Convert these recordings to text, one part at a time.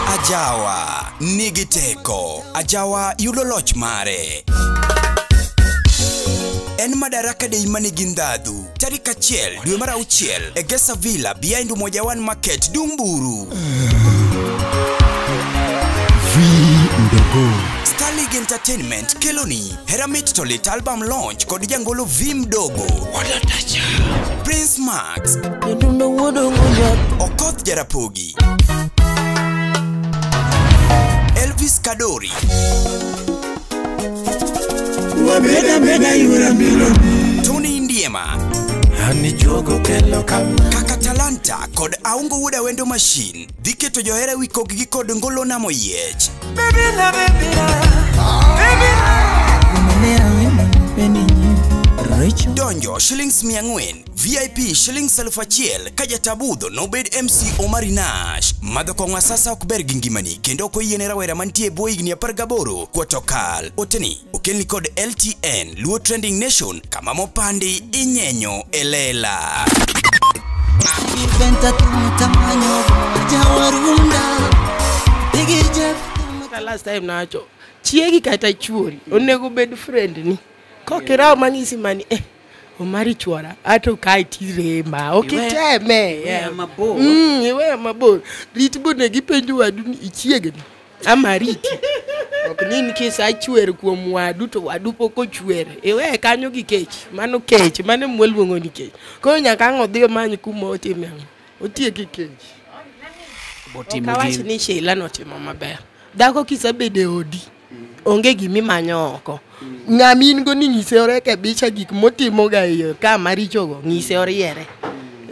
Ajawa nigi teko, ajawa yudo loch mare. En Madaraka Day manigi ndhadhu tarik 1 dwe mar 6 e Gesa Villa behind Umoja One Market Dumburu. Starleague Entertainment keloni Hera Mit to Lit album launch kod jangolo V Mdogo, Prince Max, Okoth Jarapogi, Elvis Kadori, Tony Ndiema, Kaka Talanta kod Aungo Wuoda Wendo Machine dhi keto johera wi kokgi kod ngolo namo yiech. Donjo shillings 400, VIP shillings 1000 ka jatabudho nobed MC Omari Nash. Madho kong'o sasa ok ber gi ngimani kendo ok oyiene rawera mantie e bwo higni 18 kuotokal. Oteni okelni kod LTN Luo Trending Nation kama mopandi inyenyo e lela. Last time nawacho chiegi kata chuori onego bed friend ni kokirawo mang'isi mani Omari chuora ato kae tirema okiteme mabor. Iweya mabor rit bonego ipenj wadu ni ichiegni ama riti ok ni nikech achwer kuom wadu to wadu pok ochwer iweye kanyo gi kech mano kech mano mwaluongo ni kech koro nyaka ang' odhi omany kuma otime ang'o otieki kech. Ok awach ni Sheila notimo maber. Dhako kisebedo e odi onge gimimanyo oko. Ng'ama in go ni nyise orekebisha gik motimoga e yo ka marichogo nyise oriere.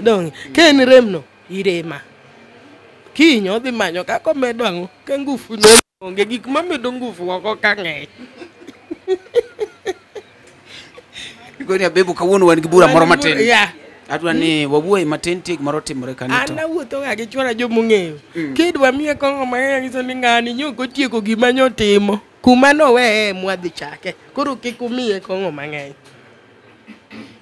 Dong' ka en remno irema. Kiny odhi manyo kaka omedo ang'o ka ngufu no onge gik mamedo ngufu oko ka ng'eny. Igoni abebu kawuono wan gi bura moro matin. Yeah. Adwa ni wawuoye matin tie gimoro timore kanyo An to. awuotho ga gi chuora jomong'eyo. Kidwa miye kong'o mang'eny anyiso ni ng'ani nyo ok otieko gima nyotimo. Kuma noweye mwadhi chake. Koro kik umiye kong'o mang'eny.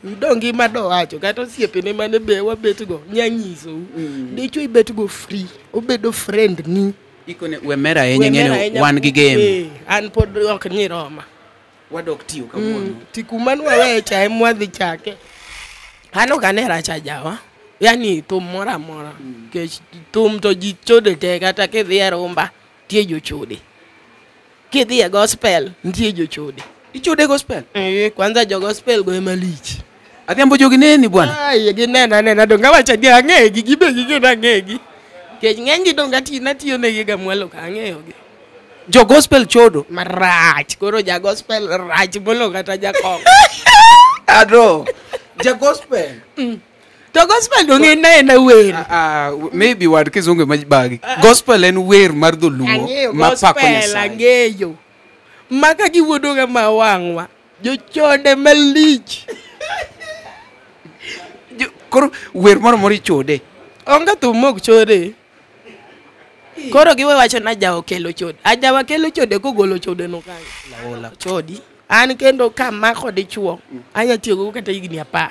Yudo ngima dowacho kata osiepene mane be wabetgo nya nyisou. Dichuo ibetgo free, obedo friend ni. Ikone we mera ahinya We mera ing'eni ahinya wan gi game. An pod ok ni Roma. Wadok tiyo kawuono. Ti kuma nwaweye cha ema wadhi chake. An ok ane rach ajawa. Yani thum moro amora. Nikech thum to ji chode te kata kidhi e rumba nitie jochode. Kidhi e gospel nitie jochode. Ichode gospel? Kwanza jo gospel go ema lich. Adhiambo jogi neni bwana? Ai, ginena anena dong awacho adier ang'egi gibe gigeno ang'egi. Nikech ng'enygi dong natiyo negi ga mwalo ka ang'eyogi. Jo gospel chodo? Marach, koro ja gospel rach molo kata jakong'o. Ado. Ja gospel? To gospel dong en aena wer. Maybe wad kizungu ema bagi. Gospel en wer mar dholuo Ang'eyo ma pako gospel, Nyasaye. ang'eyo. Maka giwuodo ga ma wang'wa. Jochode malich. Koro wer moro moro ichode. Onge thum mok chode. Koro giwe wacho ni ajawa okelo chode. Ajawa kelo chode kogolo chode no kanyo. Chodi. An kendo kamako dichuo, anya tiyogo kata higni 10.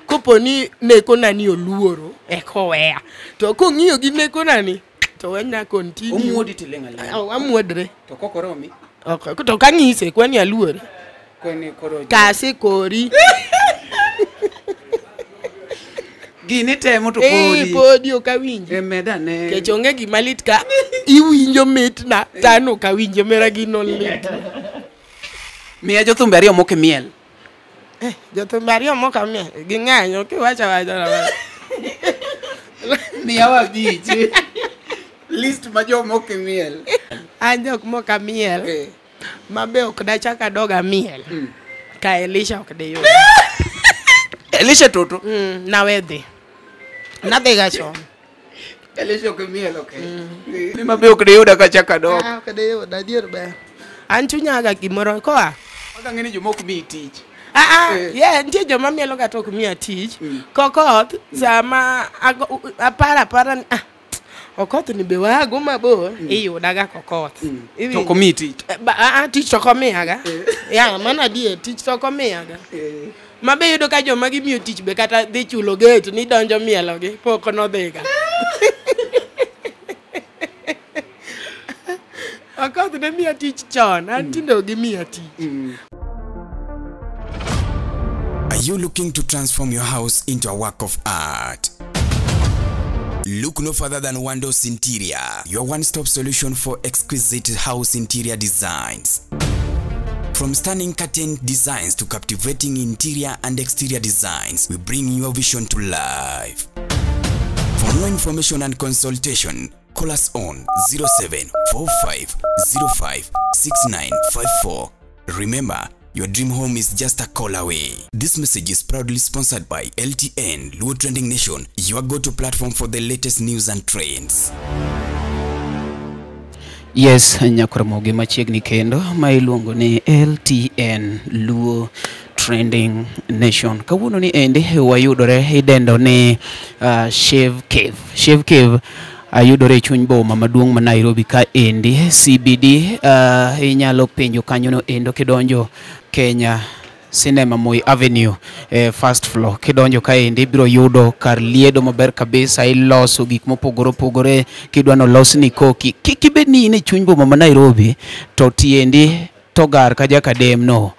Kopo ni nekona ni oluoro, eka oweya. To kong'iyo gi nekona ni, to wanya continue. Omuodi tiling' aling'a. Amuodre. To kokoromi? Ok, to kang'ise kwani aluore. Kwani koro Kasi kori. Gini temo to podi. Podi ok awinji. Meda ne. Nikech onge gima lit ka iwinjo mitna, to an ok awinjo mera gino lit. Miya jothumbe ariyo mok imiel. Jothumbe ariyo mok amiel, ging'eny, ok iwach awacha na. Miya wa abich. List ma joma ok imiel. An jok mok amiel. Ma be ok dachak adog amiel. Ka Elisha ok diyud. Elisha Toto? Nawe dhi. Nadhi ga chon. Elisha ok imiel, ok. Ni ma be ok diyuda kachak adok. Ah, ok diyuda, adier ber. An chunya ga gimoro koa. Maka ng'eni joma ok miyi tich. Yeah, nitie joma mielo ga to ok miya tich. Kokoth sama apara ni Okoth ni be wago mabor iyudaga kokoth. To ok omiyi tich. Tich to ok omiyaga. Ya, mano adier, tich to ok omiyaga. Ma be yudo ka joma gimiyo tich be kata dhi chulo gate ni donjo mielogi pok nodhiga. Okoth ne miya tich chon, an tinde ok gimiya tich. Are you looking to transform your house into a work of art? Look no further than Wandos Interior, your one-stop solution for exquisite house interior designs. From stunning curtain designs to captivating interior and exterior designs, we bring your vision to life. For more information and consultation, call us on 0745056954. Remember, your dream home is just a call away. This message is proudly sponsored by LTN, Luo Trending Nation, your go-to platform for the latest news and trends. Yes, nyakoramogi machiegni kendo ma iluongo ni LTN Luo Trending Nation. Kawuono ni endi wayudore idendo ni Shave Cave. Shave Cave ayudore e chuny boma maduong' ma Nairobi ka endi CBD. Inyalo penjo kanyono endo kidonjo Kenya Cinema Moi Avenue, first floor. Kidonjo ka endi ibiro yudo kar liedo maber kabisa, iloso gik mopogore opogore. Kidwa no losni koki, kik ibed ni in e chuny boma ma Nairobi to tiendi togar ka jakadem no.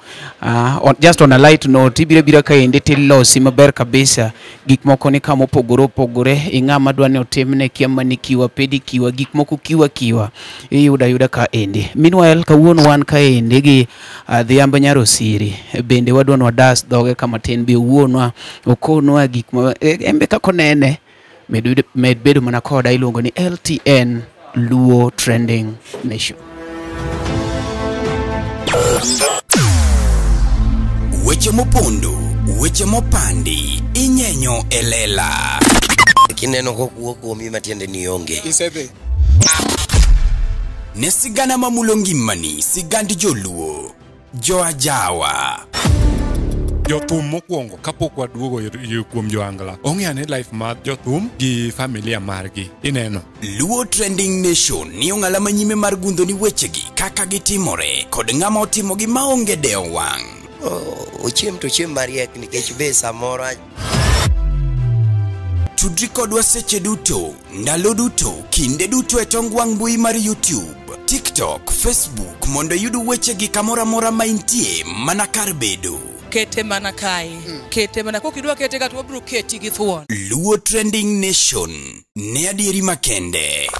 Just on a light note, ibiro biro ka endi tilosi maber kabisa. Gik moko ni kama opogore opogore, ing'ama dwa ni otimne kia manikiwa, pedikiwa, gik moko kiwa kiwa, iyudo ayuda ka endi. Meanwhile, kawuono wan ka endi gi Adhiambo Nyarosiri, bende wadwa ni wadas dhoge kama tin be owuonwa okonwa gik ma embe kaka onene. Med bedo mana koda, iluongo ni LTN Luo Trending Nation. Weche mopondo, weche mopandi, inyenyo e lela. Kineno kokuo kuomi matiende ni onge. Isedhi. Ne sigana mamulo ngimani, sigand joluo, joajawa. Jothum mokwongo kapok waduogo kuom joangla, ong'e ane life mar jothum gi familia margi. Ineno. Luo Trending Nation ni ong'ala manyime mar gundho ni wechegi kaka gitimore kod ng'ama otimogi maonge dewo wang'. Ochiem to chiem mariek nikech be samoro. Tudri kodwa seche duto, ndalo duto, kinde duto e tong wang' mbui mar YouTube, TikTok, Facebook mondo iyud wechegi kamoro amora ma intie mana kar bedo. Kete mana kae, kete mana kokidwa kete ka to wabiro keti gi thuon. Luo Trending Nation, ne adieri makende.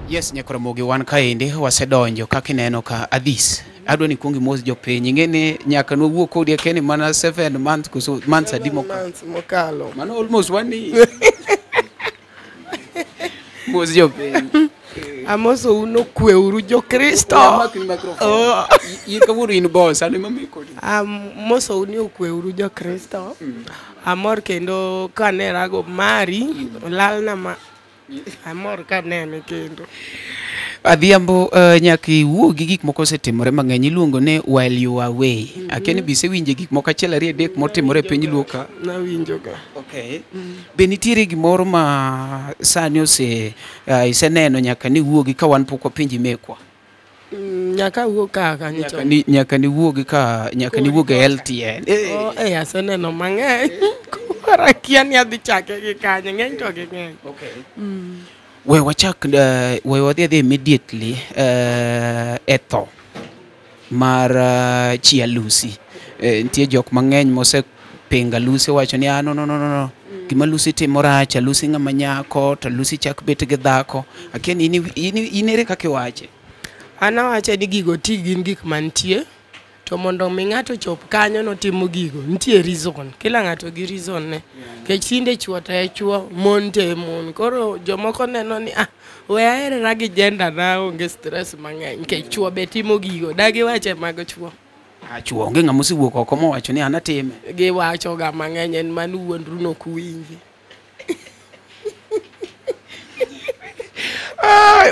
Yes, nyakoramogi wan kaendi wasedonjo kaka ineno ka Adhis. Adwa ni kuong imos jopiny. Ing'e ni nyaka nwawuo kodi akeni mana 7 months koso months adi mokalo. Months mokalo. Mano almost 1 year. Mos jopiny. Amoso uno kweuru jo-Kristo. Oh. In kawuono in boss, an ema miyi kodi. Amoso uni okweuru jo-Kristo. Amor kendo kanerago mari, olalna ma amor kanene kendo. Adhiambo, nyaka iwuo gi gik moko osetimore mang'eny iluongo ni while you are away. Akia ni be isewinje gik moko achiel ariyo adek motimore e piny Luo ka? Nawinjo ga. Okay. Be nitiere gimoro ma sani ose iseneno nyaka ni wuogi ka wan pok wapenji mekwa? Nyaka awuog ka kanyo chon. Nyaka ni wuogi ka, nyaka ni wuog e LTN. Oh, aseneno mang'eny. Koro akia ni adhi chake gi kanye, ng'eny to gi ng'eny. Okay. We wachak, we wadhi adhi immediately e tho mar chi Lucy. Nitie jok mang'eny mosepinga Lucy wacho ni no no no no. Gima Lucy timo rach, Lucy ng'ama nyako, to Lucy chak bet gi dhako. Akia ni in ere kaka iwache? An awacho ni gigo ti gin gik mantie, to mondo mi ng'ato chop kanyo notimo gigo, nitie reason. Kila ng'ato gi reason ne. Nikech tinde chuo to e chuo, mon to e mon. Koro jomoko neno ni we aherera gi gender na onge stress mang'eny. Nikech chuo be timo gigo, dagiwache mag chuo. Chuo onge ng'ama osewuok oko mowacho ni an atime. Giwacho ga mang'eny en mano wuondru nok uwinji.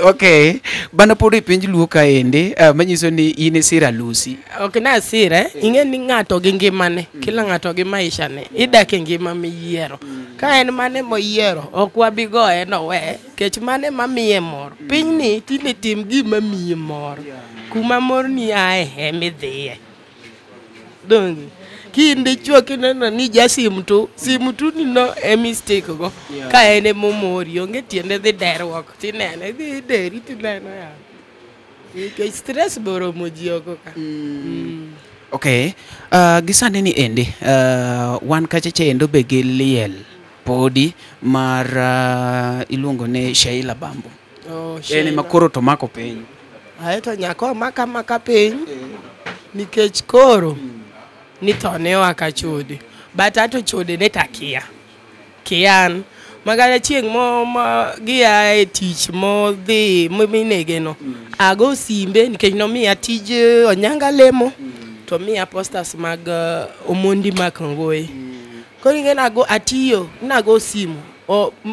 Okay. Bana pod e penj luo kaendi, manyiso ni in e sira Lucy. Ok nasire, ing'e ni ng'ato gi ngimane, kila ng'ato gi maisha ne. Idak e ngima miyiero. Ka en mane moyiero, ok wabi goye nowe, kech mane mamiye mor. Pinyni tinde tim gima miyi mor. Kuma morni ae emidhiye. Donge? Ki in dichuo kineno ni ja sim tu, sim tu ni no e mistake go. Ka en emomori, onge tiende dhi derruok tinene, idhi deri tineno ya. Nikech stress be oromo ji oko ka. Okay. Gi sani ni endi, wan kacha chendo be gi liel podi mar iluongo ni Sheila Bambo. Oh, En Sheila. ema koro to mako piny. Ae to nyaka omaka maka piny nikech koro ni tho ne oa ka chode but ato chode ne takia kian makata chieng' mo gia e tich modhi minege no ago simbe nikech nomiya tij Onyanga lemo to miya posters mag Omondi Mark Ngoyi. Koro ing'e nago atiyo nago simu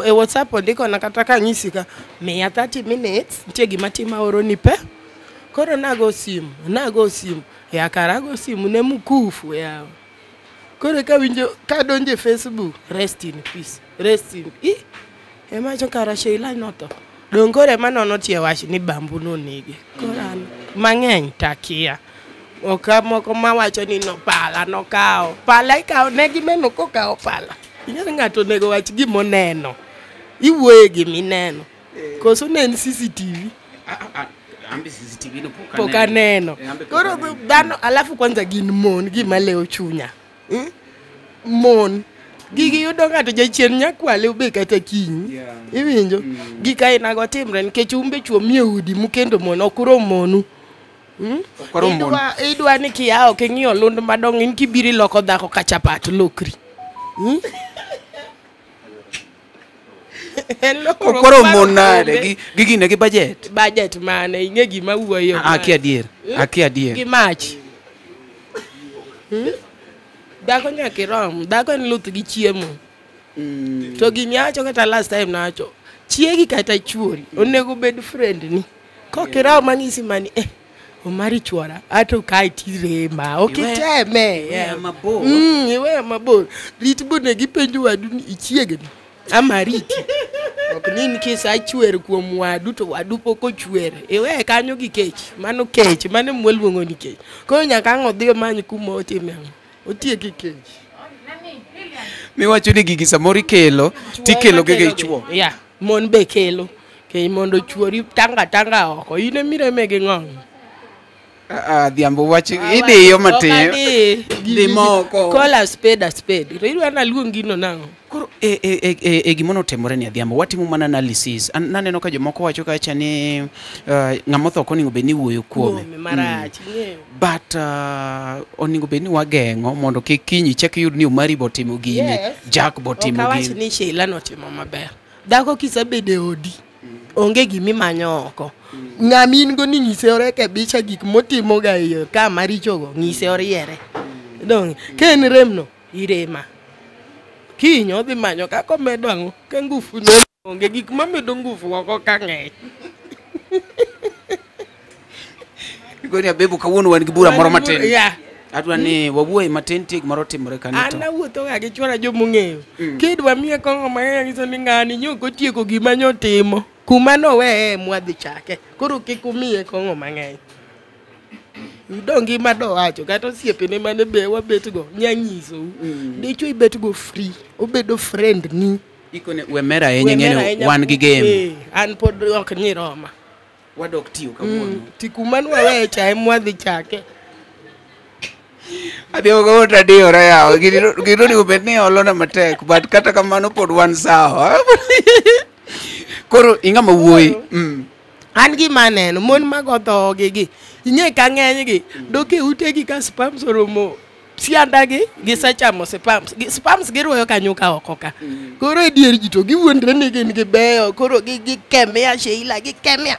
e WhatsApp ondikona kata kanyisi ka miya 30 minutes nitie gima timo aoroni pe. Koro nago simu ya kara ago simu ne mkufu yawa. Koro kawinjo kadonjo e Facebook rest in peace rest in i emacho kara Sheila notho. Dong' koro ema nono tie wach ni Bambu nonege. Koro an mang'eny takia. Ok moko mawacho ni no pala nokawo. Pala ikawo ne gineno kokawo pala. Ing'e ng'ato onego wach gimoneno. Iwuoye gimineno. Koso ne en CCTV. Ambe CCTV no pok Pok aneno. Koro dhano alafu kwanza gin mon gima lewo chunya. Mon. Gigi yudo ng'ato jachien nyakwale be kata kiny. Iwinjo? Gik ainago timre nikech umbe chuo mie udi mukendo mon ok urom monu. Idwa ni kiyawo king'iyo lund madongo in kibiro iloko dhako ka chapat lokri. Okoro mon nade gi gine gi budget. Budget mane ing'e gima wuoyo. Akia adier. Akia adier. Gi mach. Dhako nyaka irom, dhako en luth gi chiemo. To gini awacho kata last time nawacho, chiegi kata chuori onego bed friend ni. Kok irawo mang'isi mani Omari chuora ato kae tirema ok iteme. Iweya mabor. Iweya mabor. Rit bone gipenjo wadu ni ichiegni ama riti. Ok ni nikech achwer kuom wadu to wadu pok ochwer. Iweye kanyo gi kech. Mano kech, mano mwaluongo ni kech. Koro nyaka ang' odhi omany kuma otime ang'o. Otieki kech. Miwacho ni gigi samoro ikelo tikelo gi gi chuo. Yeah, mon be kelo. Kech mondo chuori tanga tanga oko. In emireme gi ng'ong. Adhiambo wach idiyo matin. Dhi moko. Call a spade a spade. To idwa naluong gino nang'o? Koro e gima notimore ni Adhiambo, watimo mana analysis. Naneno ka jomoko wacho kacha ni ng'ama otho ok onego bed ni iwuoyo kuome. Kuome marach. Ing'eyo. But onego bed ni wageng'o mondo kik kiny ichak iyud ni Omari botimo gini, Yes. Jack botimo Ok awach gini. ni Sheila notimo maber. Dhako kisebedo e odi, onge gimimanyo oko. Ng'ama in go ni nyise orekebisha gik motimo ga e yo ka marichogo, nyise oriere. Donge? Ka en remno, irema. Kiny odhi manyo kaka omedo ang'o, ka ngufu ne onge, gik mamedo ngufu oko ka ng'eny. Igoni Abebu kawuono wan gi bura moro matin. Yeah. Adwa ni wawuoye matin nitie gimoro otimore kanyo An to. awuotho ga gi chuora jomong'eyo. Kidwa miye kong'o mang'eny anyiso ni ng'ani nyo ok otieko gima nyotimo. Kuma noweye mwadhi chake. Koro kik umiye kong'o mang'eny. Yudo ngima dowacho kata osiepene mane be wabet go nya nyisou. Dichuo ibet go free, obedo friend ni. Ikone we mera ahinya We mera ing'eni ahinya wan gi game. An pod ok ni Roma. Wadok tiyo kawuono. Ti kuma nwaweye cha emwadhi chake. Adhiambo kawuono to adiyora yawa. Gino onego bed ni olona matek but kata kamano pod wan sawa. Koro ing'ama wuoyi. An gima aneno, mon mago dhogi gi, ing'e ka ng'eny gi, dok e utegi ka spams oromo siandagi, gisechamo spams. Spams girwoyo ka nyuka oko ka. Koro e dier ji to giwuondre ni gin gibeyo, koro gikemia Sheila, gikemia.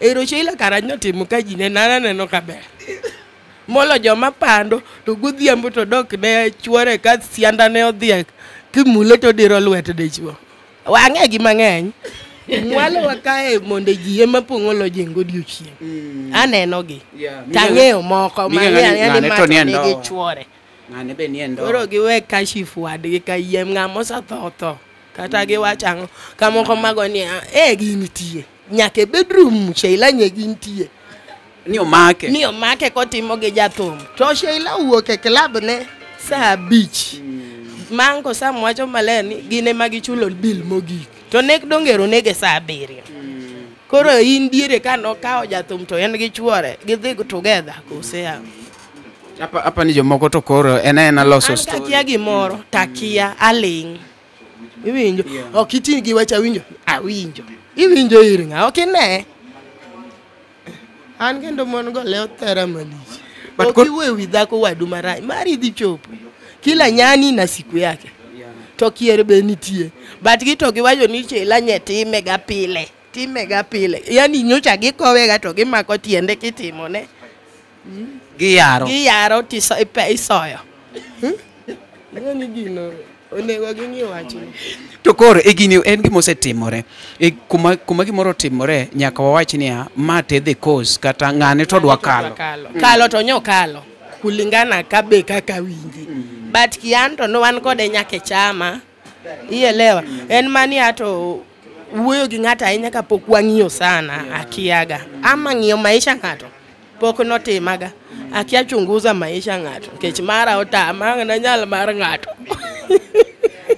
Ero Sheila kara nyotimo ka ji neno, an aneno ka ber. Molo joma pando, to godhiambo to dok ne chuore ka sianda ne odhiek, kimule to diro lwet dichuo. Wang'e gi mang'eny. Mwalo wa kae mondo ji ema pong'o lodging godiochieng'. Aneno gi. Tang'eyo moko Ming'eyo mang'eyo ni ni ng'ane to ma nie to nigi ndoa. chuore. Ng'ane be nie ndoa. Koro giwe kashifu wadgi kayiem ng'ama osetho tho. Kata giwacho ang'o. Kamoko mago ni eh ginitie. Nyaka e bedroom Sheila nye gintie. Ni omake. Ni omake kotimo gi jathum. To Sheila owuok e club ne saa 5. Mango Sam wacho maler ni gin ema gichulo bill mogik. To nek dongero nege saa 7. Koro in diere ka nokawo jathum to en gi chuore gidhi together kose ang'o? Apa ni jomoko to koro en aena loso An story. kakia gimoro takia aling'. Iwinjo? Ok iti gi wach awinjo. Awinjo. Iwinjo ir ng'a? Ok ine. An kendo mon go lew thera malich. But Ok iwe wi dhako wadu marach. Mari dhi chopo. Kila nyani na siku yake. To kier be nitie. But gi to giwacho ni Sheila nye time ga pile. Time ga pile. Yani nyocha gikowe ga to gimako tiende kitimone. Giyaro. Giyaro to isoyo. Ing'e ni gino onego ging'i wachno. To koro e gini en gima osetimore. E kuma gimoro otimore nyaka wawach niya ma te the cause kata ng'ane to dwa kalo. Kalo to nyo kalo. Kulingana kabe kaka winji. But kian to no wan kode nyaka e chama. Ielewa. En mani ato wuoyo gi ng'ato ahinya kapok wang'iyo sana akiaga. Ama ng'iyo maisha ng'ato. Pok notimaga. Akia chunguza maisha ng'ato. Nikech mara otama ang' nanyal mar ng'ato.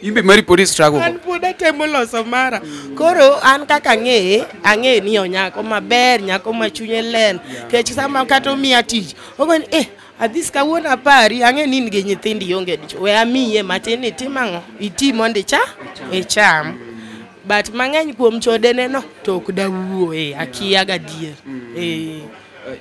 Imbe mari pod i struggle. An pod atemo loso mara. Koro an kaka ang'eye, ang'eye ni onyako maber, nyako ma chunye ler. Nikech sama kata omiya tich, ogo ni eh, adhis kawuono apari, ang'e ni in gi nyithindi ionge dichuo. We amiye matin itim ang'o? Iti mondo icham. But mang'eny kuom chodene no, to ok dawuoye, akia gadier. Eh.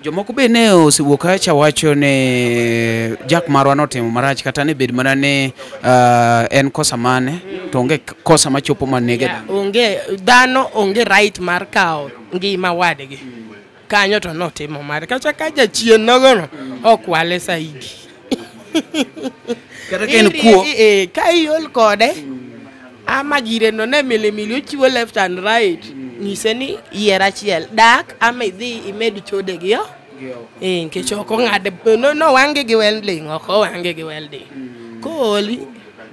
Jomoko be ne osewuok kacha wacho ni Jack marwa notimo marach kata ne bed mana ni en kosa mane to onge kosa machopo manege dhano. Onge dhano onge right mar kawo ngima wadgi. Kanyo to notimo mare. Kata ka jachien nogono okwale saidi. Kata ka en kuo. Ka iol kode ama gire no ne milimili ochiwo left and right. Nyise ni yier achiel dak ama idhi imed chode gi yo. Nikech ok ong'ad no wange gi welding ok owange gi welding. Kooli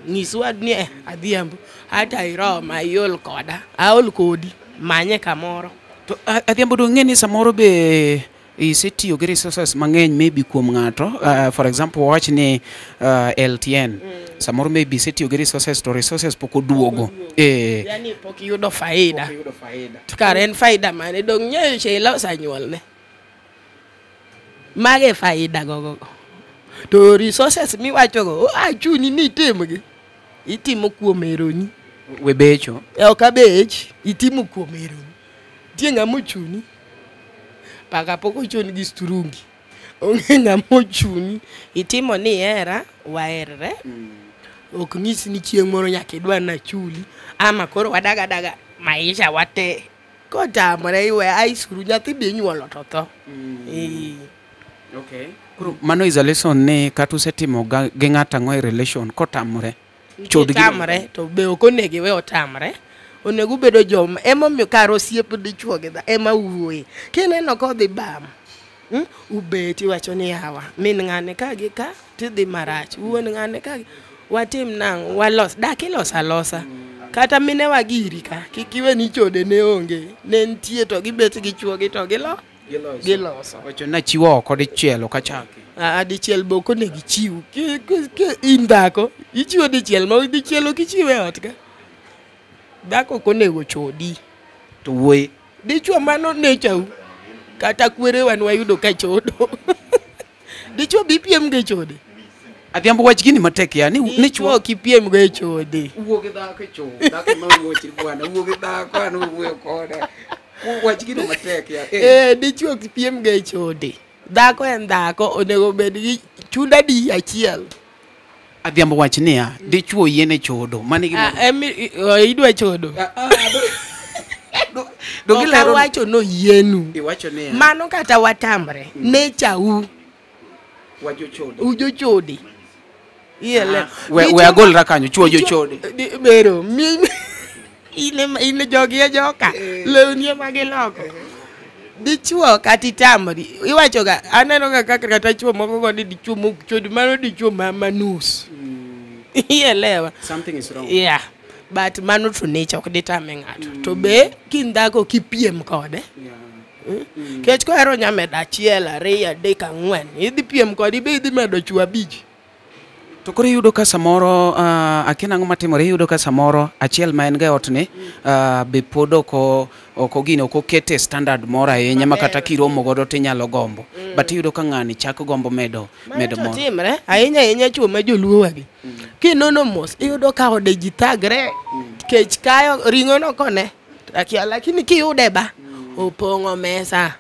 nyis wadu ni adhiambo hata iroma iol koda aol kodi manye kamoro. To adhiambo dong' ng'e ni samoro be isetiyo gi resources mang'eny maybe kuom ng'ato for example wawach ni LTN samoro maybe isetiyo gi resources to resources pok oduogo. Yani pok iyudo faida. To kare en faida mane dong' nyoyo Sheila osanyuolne. Mage faida gogogo. To resources miwachogo achuni ni itimgi. Itimo kuom eroni. We becho. Ok abech, itimo kuom eroni. Nitie ng'ama ochuni. Paka pok ochun gi strungi. Onge ng'ama ochuni. Itimo ni ihera, waherre. Ok nyis ni chieng' moro nyaka idwa nachuli. Ama koro wadaga daga maisha wate. Kotamore iwe aisuru nyathi be inyuolo to tho. Okay. Koro mano is a lesson ni kata usetimo gi ng'ato ang'o e relation kotamore. Chod gi. Tamre to be ok onego iwe otamre. Onego ubedo joma emomiyo kar osiep dichuo gi dhako ema wuoye. Kineno kodhi bam, ubet iwacho ni yawa min ng'ane ka gi ka tidhi marach, wuon ng'ane ka watim nang'o walos dak iloso alosa. Kata mine wagiri ka kik iwe ni chode ne onge ne nitie to gibet gi chuogi to giloso. Wacho ni achiwo oko dichiel ok achaki. Dichiel be ok onego ichiw. In dhako ichiwo dichiel ma dichiel ok ichiw e ot ka. Dhako ok onego chodi. To wuoyi. Dichuo mano nechau. Kata kwerewa ne wayudo ka chodo. Dichuo be ipiem go e chode. Adhiambo wach gini matek ya ni Dichuo ok ipiem go e chode. Wuo gi dhako e choo. Dhako ema wuochi bwana, wuo gi dhako an wuoyo kode. Wach gino matek ya. Dichuo ok ipiem go e chode. Dhako en dhako onego bed gi chunda di achiel. Adhiambo wach niya, dichuo yiene chodo. Mano e gima Idwa chodo. Donge Ok ilero- awacho no yienu. Iwacho niya. Mano kata watamre. Nechau. Wajochode. Ujochode. Iele. We agolra kanyo, chuo jochode. Bero. In jogi e joka. Lewni ema giloko. Dichuo kata itamri. Iwachoga aneno ga kaka kata chuo moko go ni dichuo mok chodi mano dichuo ma manus. Ielewa. Something is wrong. Yeah. But mano to nature ok ditame ng'ato. To be kin dhako kipiem kode. Kech kohero nyamedo 1, 2, 3, 4 idhi piem kode be idhi medo chuo 5. To koro iyudo ka samoro akia nang'o matimore, iyudo ka samoro achiel ma en ga e ot ni be pod ok ogine ok okete standard moro ahinya ma kata kiromo godo tinyalo gombo. But iyudo ka ng'ani chako gombo medo moro. Timre ahinya ahinya chuo ma joluo wagi. Kinono mos iyudo ka ode ji thagre kech kayo ring'o no kone. Akia lakini kiyude ba opong'o mesa.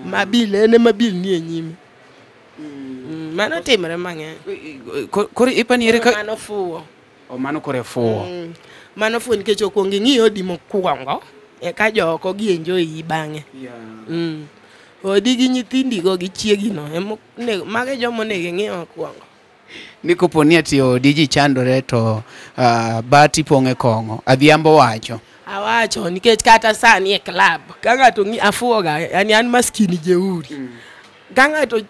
Mabil en ema bil nie nyime. Mano timre mang'eny. Koro ipani ere ka mano fuwo. O mano koro fuwo. Mano fuwo nikech okuongo ing'i odi mokwongo eka joko gi enjoy yi bang'e. Odi gi nyithindigo gi chiegino ema mago e joma onego ing'i mokwongo. Ni kopo ni ati odi ji chandore to bati pong'e kong'o. Adhiambo wacho. Awacho nikech kata sani e club ka ng'ato ng'i afuwoga yani an maskini jeuri. Ka ng'ato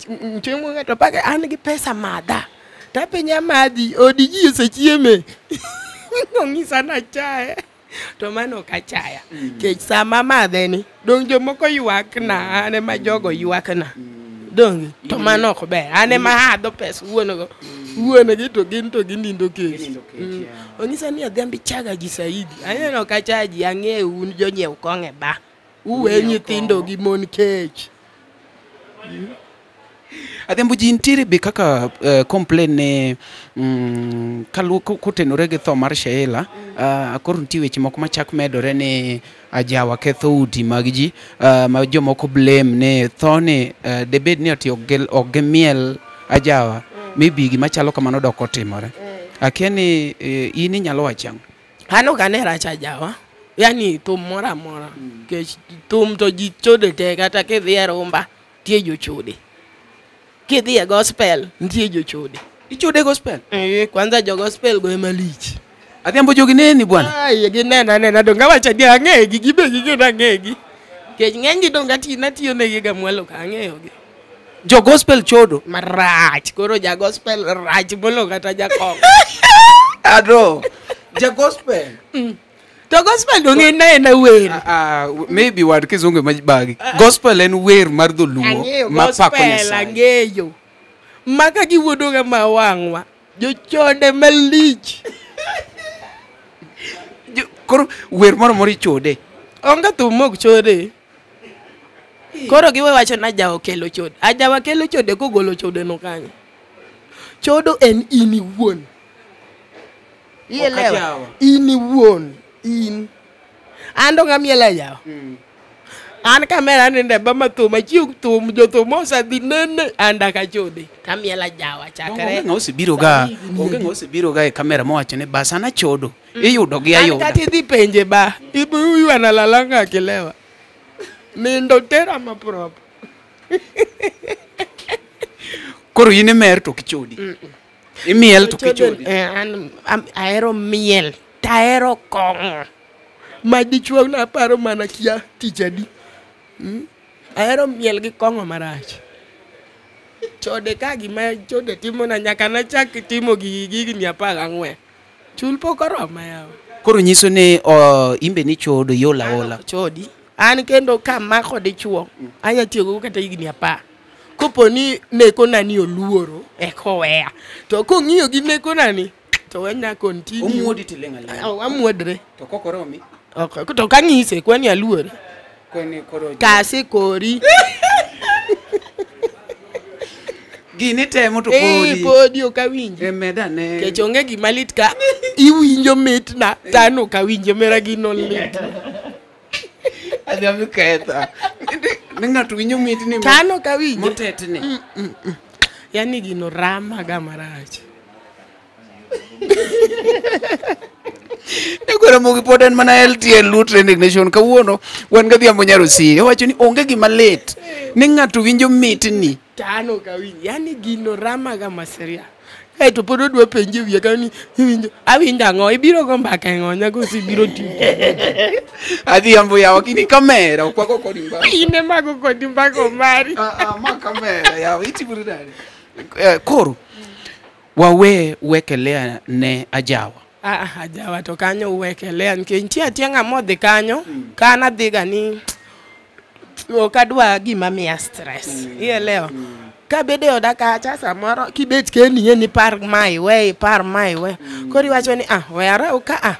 chiemo ng'ato pake an gi pesa madha tapenja madhi odi ji osechieme. Ong'isa nachaye to mano ok achaya. Kech sama madhe ni dong' jomoko ywak na an ema jogo ywak na. Donge to mano ok ber an ema adho pesa wuon go. Wuon gi to gin to ginindo kech. Ong'isa ni adhiambo ichaga ji saidi. Aneno ok achaya ji ang'eyo un jonyiew kong'e ba. Uwe nyithindo gi mon kech. Adhiambo ji nitiere be kaka complain ne kotenore gi tho mar Sheila, koro nitie weche moko machak medore ni ajawa ketho udi mag ji, ma jomoko blame ne tho ni debed ni ati ok gimiel ajawa, maybe gima chalo kamano dok otimore. Akia ni in inyalo wacho ang'o? An ok ane rach ajawa. Yani thum moro amora. Nikech thum to ji chode te kata kidhi e rumba nitie jochode. Kidhi e gospel nitie jochode. Ichode gospel? Kwanza jo gospel go ema lich. Adhiambo jogi neni bwana? Ai, ginena anena dong' awacho adier ang'egi gibe gigeno ang'egi. Nikech ng'enygi dong' natiyo negi ga mwalo ka ang'eyogi. Jo gospel chodo? Marach, koro ja gospel rach molo kata jakong'o. Ado, ja gospel? To gospel dong' en aena wer. Maybe wad kizungu ema bagi. Gospel en wer mar dholuo ma pako Nyasaye. Ang'eyo. Maka giwuodo ga ma wang'wa. Jochode malich. Koro wer moro moro ichode. Onge thum mok chode. Koro giwe wacho ni ajawa okelo chode. Ajawa kelo chode kogolo chode no kanyo. Chodo en in iwuon. Ielewa? In iwuon. In. An dong' amielo ajawa. An kamera aninde ba ma thum achiew thum jothum osedhi nene an dak achode. Tamielo ajawa chakre. Onge ng'a osebiro ga, onge ng'a osebiro ga e kamera mowacho ni bas an achodo. Iyudo gi ayuda. An kata idhi penje ba, huyu analalanga akilewa. Nindo tera ma prop. Koro in imer to ok ichodi. Imiel to ok ichodi. An ahero miel, tahero kong'o. Ma dichuo naparo mana kia tich adi. Ahero miel gi kong'o marach. Chode ka gima chode timona nyaka nachak timo gigi higni 14. Chul pok oroma yawa. Koro nyiso ni imbe ni chodo yola ola. Chodi. An kendo kamako dichuo anya tiyogo kata higni 10. Kopo ni nekona ni oluoro eka oweya. To kong'iyo gi nekona ni to wanya continue. Omuodi tiling' aling'a. Amuodre. To kok oromi? Ok, to kang'ise kwani aluore. Kwani koro Kasi kori. Gini temo to podi. Podi ok awinji. Meda ne. Nikech onge gima lit ka iwinjo mitna to an ok awinjo mera gino lit. Adhiambo ketha. Ni ng'ato winjo mitni To an ok awinjo. Motetni. Yani gino rama ga marach. Negwero mogi pod en mana LTN Luo Trending Nation kawuono wan gi Adhiambo Nyar Osiri. Owacho ni onge gima lit ni ng'ato winjo mitni. To an ok awinj. Yani gino rama ga maseria. Kaeto pod odwa penji e wiye kanyo ni iwinjo awinjo ang'o ibiro go mbaka e ng'o nyakosi ibiro tiyo. Adhiambo yawa gini kamera ok wago kodi mbaka. In ema go kodi mbaka mari. Ma kamera yawa itimori nade? Koro wawe wekelea ne ajawa. Ajawa to kanyo uwekelea nikech nitie atia ng'ama odhi kanyo ka an adhiga ni ok adwa gima miya stress. Ielewa? Kabedo e oda kacha samoro kibet kendi ing'e ni ipar ma iwe ipar ma iwe. Koro iwacho ni we araw ka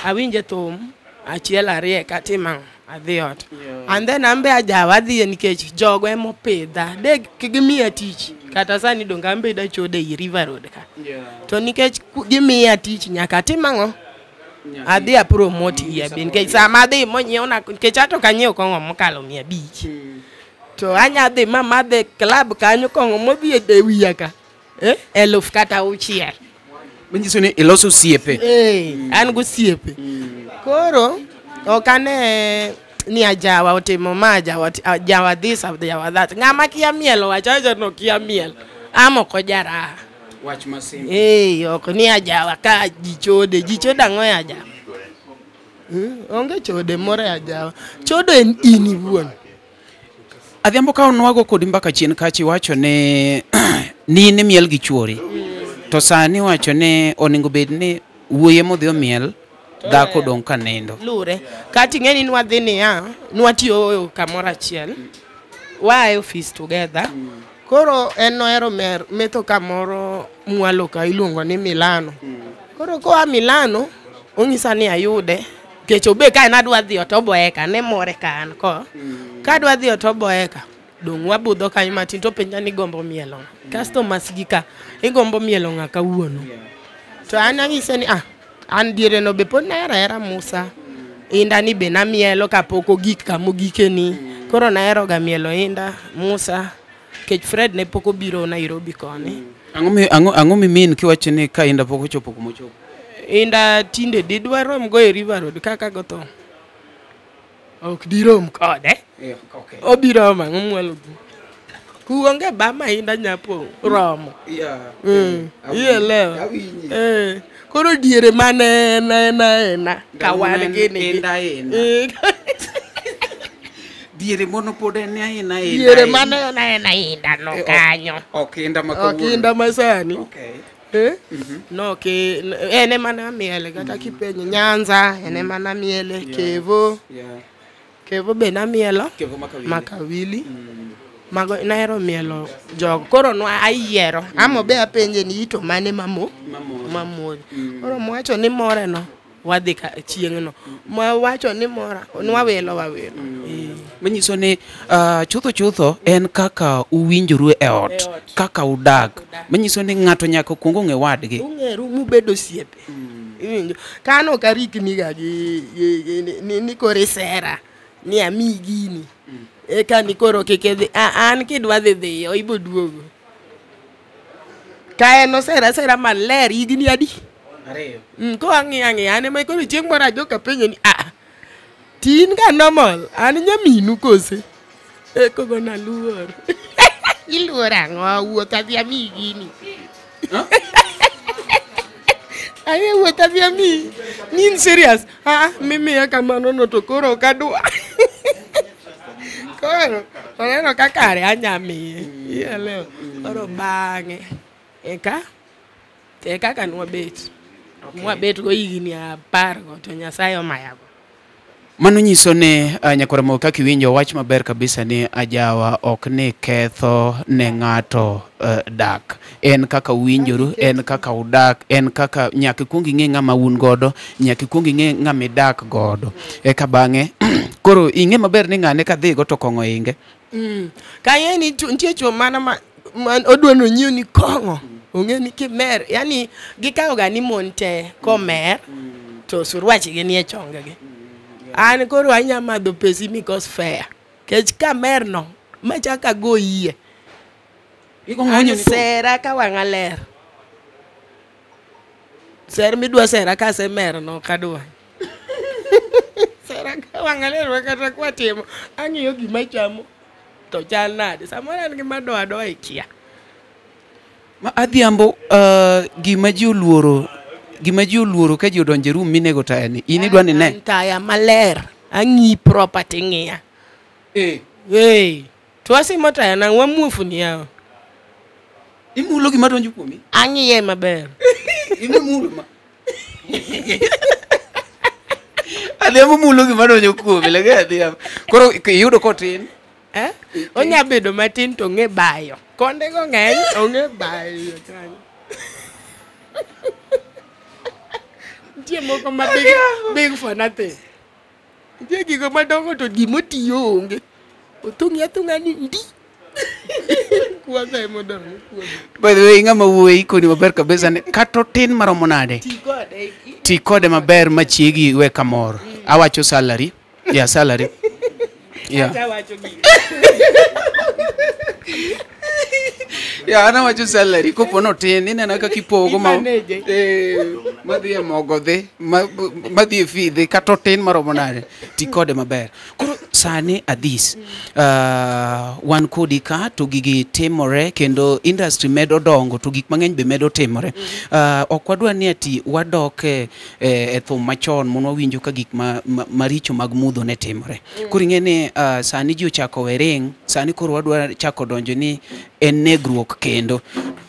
awinje thum achiel ariyo eka atim ang'o adhi ot. And then an be ajawa adhiye nikech jogo emopidha. De gimiya tich kata sani donge an be dachodo ei River Road ka. To nikech gimiya tich nyaka atim ang'o? Adhi a promote iya be nikech sama adhi monyiewna nikech ato ok anyiew kong'o mokalo 500. To anya dhi ma madhe club kanyo kong'o modhi e wiya ka 1000 kata 6. Manyiso ni iloso osiepe. An gosiepe. Koro ok ane ni ajawa otimo ma ajawa this ajawa that. Ng'ama kia miel owacho no kia miel. Ama ok ojaraha. Wach masimple. Ok ni ajawa ka ji chode. Ji chode ang'o e ajawa? Onge chode moro e ajawa. Chodo en in iwuon. Adhiambo ka onwago kodi mbaka chien kacha iwacho ni ni in imiel gi chuori. To sani iwacho ni onego bed ni wuoyi modhi omiel dhako dong' ka nindo. Lure. Kata ing'e ni nwadhi niya, nwatiyo kamoro achiel. Waa e office together. Koro en nohero metho kamoro mwalo ka iluongo ni Milano. Koro koa Milano, onyisa ni ayude. Nikech obe ka en adwa dhi ot oboeka, ne more ka an ko. Ka adwa dhi ot oboeka, dong' wabudho kanyo matin to penja ni igombo mielo ng'a. Customers gi ka, igombo mielo ng'a kawuono. To an anyise ni an diere no be pod nahero ahera Musa. Inda ni be namielo kapok ogik kamogike ni. Koro nahero ga mielo Inda, Musa. Nikech Fred ne pok obiro Nairobi koni. Ang'o mimin kiwacho ni ka Inda pok ochopo kumochopo? Inda tinde didwa rom go e River Road kaka go thum. Ok dirom kode. Obiro romo ang'o mwalo ku. Kuonge ba ma Inda nyapo romo. Ielewa. Koro diere mane ena ka wan gini. Inda ena. Diere mono pod en ena ena. Diere mane ena ena Inda no kanyo. Ok Inda ma kawuono. Ok Inda masani. No ke ene mana miele kata kipenjo Nyanza ene mana miele Kevo. Kevo be namielo Kevo Makawili. Makawili. Mago nahero mielo jogo. Koro nwa ayiero. Amo be apenje ni ito mane mamori. Koro mwacho ni more no wadhi ka chieng' no. Mwacho ni mora nwawelo wawelo. Manyiso ni chutho en kaka uwinjoru e ot, kaka udak. Manyiso ni ng'ato nyaka kuong ong'e wadgi. Ung'eru mubedo osiepe. Iwinjo. Kano ok arikni ga gi ni koro isera ni amiyi gini. Eka ni koro kik idhi. An kidwa dhi dhiyo ibo duogo. Ka en osera sera maler higni adi? 2. Ko ang'iyo ang'iya an ema koro chieng' moro ajok apenjo ni tin ga normal an nyaminu kose? Kogona luor. Iluor ang'o? Wuoth adhi amiyi gini. Aye wuoth adhi amiyi. Ni in serious? Mimiya kamano no to koro ok adwa. Koro oneno ka kare anya miye. Ielewa? Koro bang'e eka kaka nwabet. Mwabet go higni 10 go to Nyasaye omayago. Mano nyiso ni nyakwar Ramogi kaka iwinjo wach maber kabisa ni ajawa ok ni ketho ne ng'ato dak. En kaka uwinjoru, en kaka udak, en kaka nyaka ikuong ing'e ng'ama un godo, nyaka ikuong ing'e ng'ama idak godo. Eka bang'e koro ing'e maber ni ng'ane kadhigo to kong'o inge. Ka ing'e ni nitie chwo mana ma odwa ni onyiew ni kong'o. Ong'e ni kimer, yani gikawo ga ni mon te komer to surwachi gi nie chongegi. An koro anya madho pesi mikos fair. Kech kamer no machaka go yie. An sera ka wang'a ler. Ser midwa sera ka asemer no ok adwa. Sera ka wang'a ler kata kwatimo ang'iyo gima chamo to chal nade. Samoro an gi madoadoa e kia. Ma Adhiambo, gima ji oluoro, gima ji oluoro ka ji odonjo e room minego taya ni, in idwa ni ne. Taya maler, ang'i proper ting'iya. Hey, to wasimo taya nang' wamuofni yawa. Imulo gima donjo kuomi? Ang'iye maber. Imulo ma. Adhiambo mulo gima donjo kuomi, lege Adhiambo. Koro iyudo kotin? Eh? Onya bedo matin to ong'e bayo. Konde go ng'eny, ong'e bayo kanyo. Nitie moko ma big, big for nothing. Nitie gigo madongo to gimotiyo onge. Othung'i athung'a ni ndi. Kuodha emodong' kuodha. By the way, ng'ama wuoyi ikoni maber kabisa ni kata otin maromo nade? Ti kode. Ti kode maber machiegi we kamor. Awacho salary. Yeah, salary. Yeah. Awacho gini. Yeah, an awacho salary kopo notin ineno kaka ipogo ma I-manage. Madhi e mogo dhi, madhi e fee dhi, kata otin maromo nade, ti kode maber. Koro sani Adhis, wan kodi ka to gigi timore kendo industry medo dongo to gik mang'eny be medo timore. Ok wadwa ni ati wadok e thum machon mondo wawinjo ka gik maricho mag mudho ne timore. Koro ing'e ni sani ji ochako we ring, sani koro wadwa chako donjo ni en negruok kendo.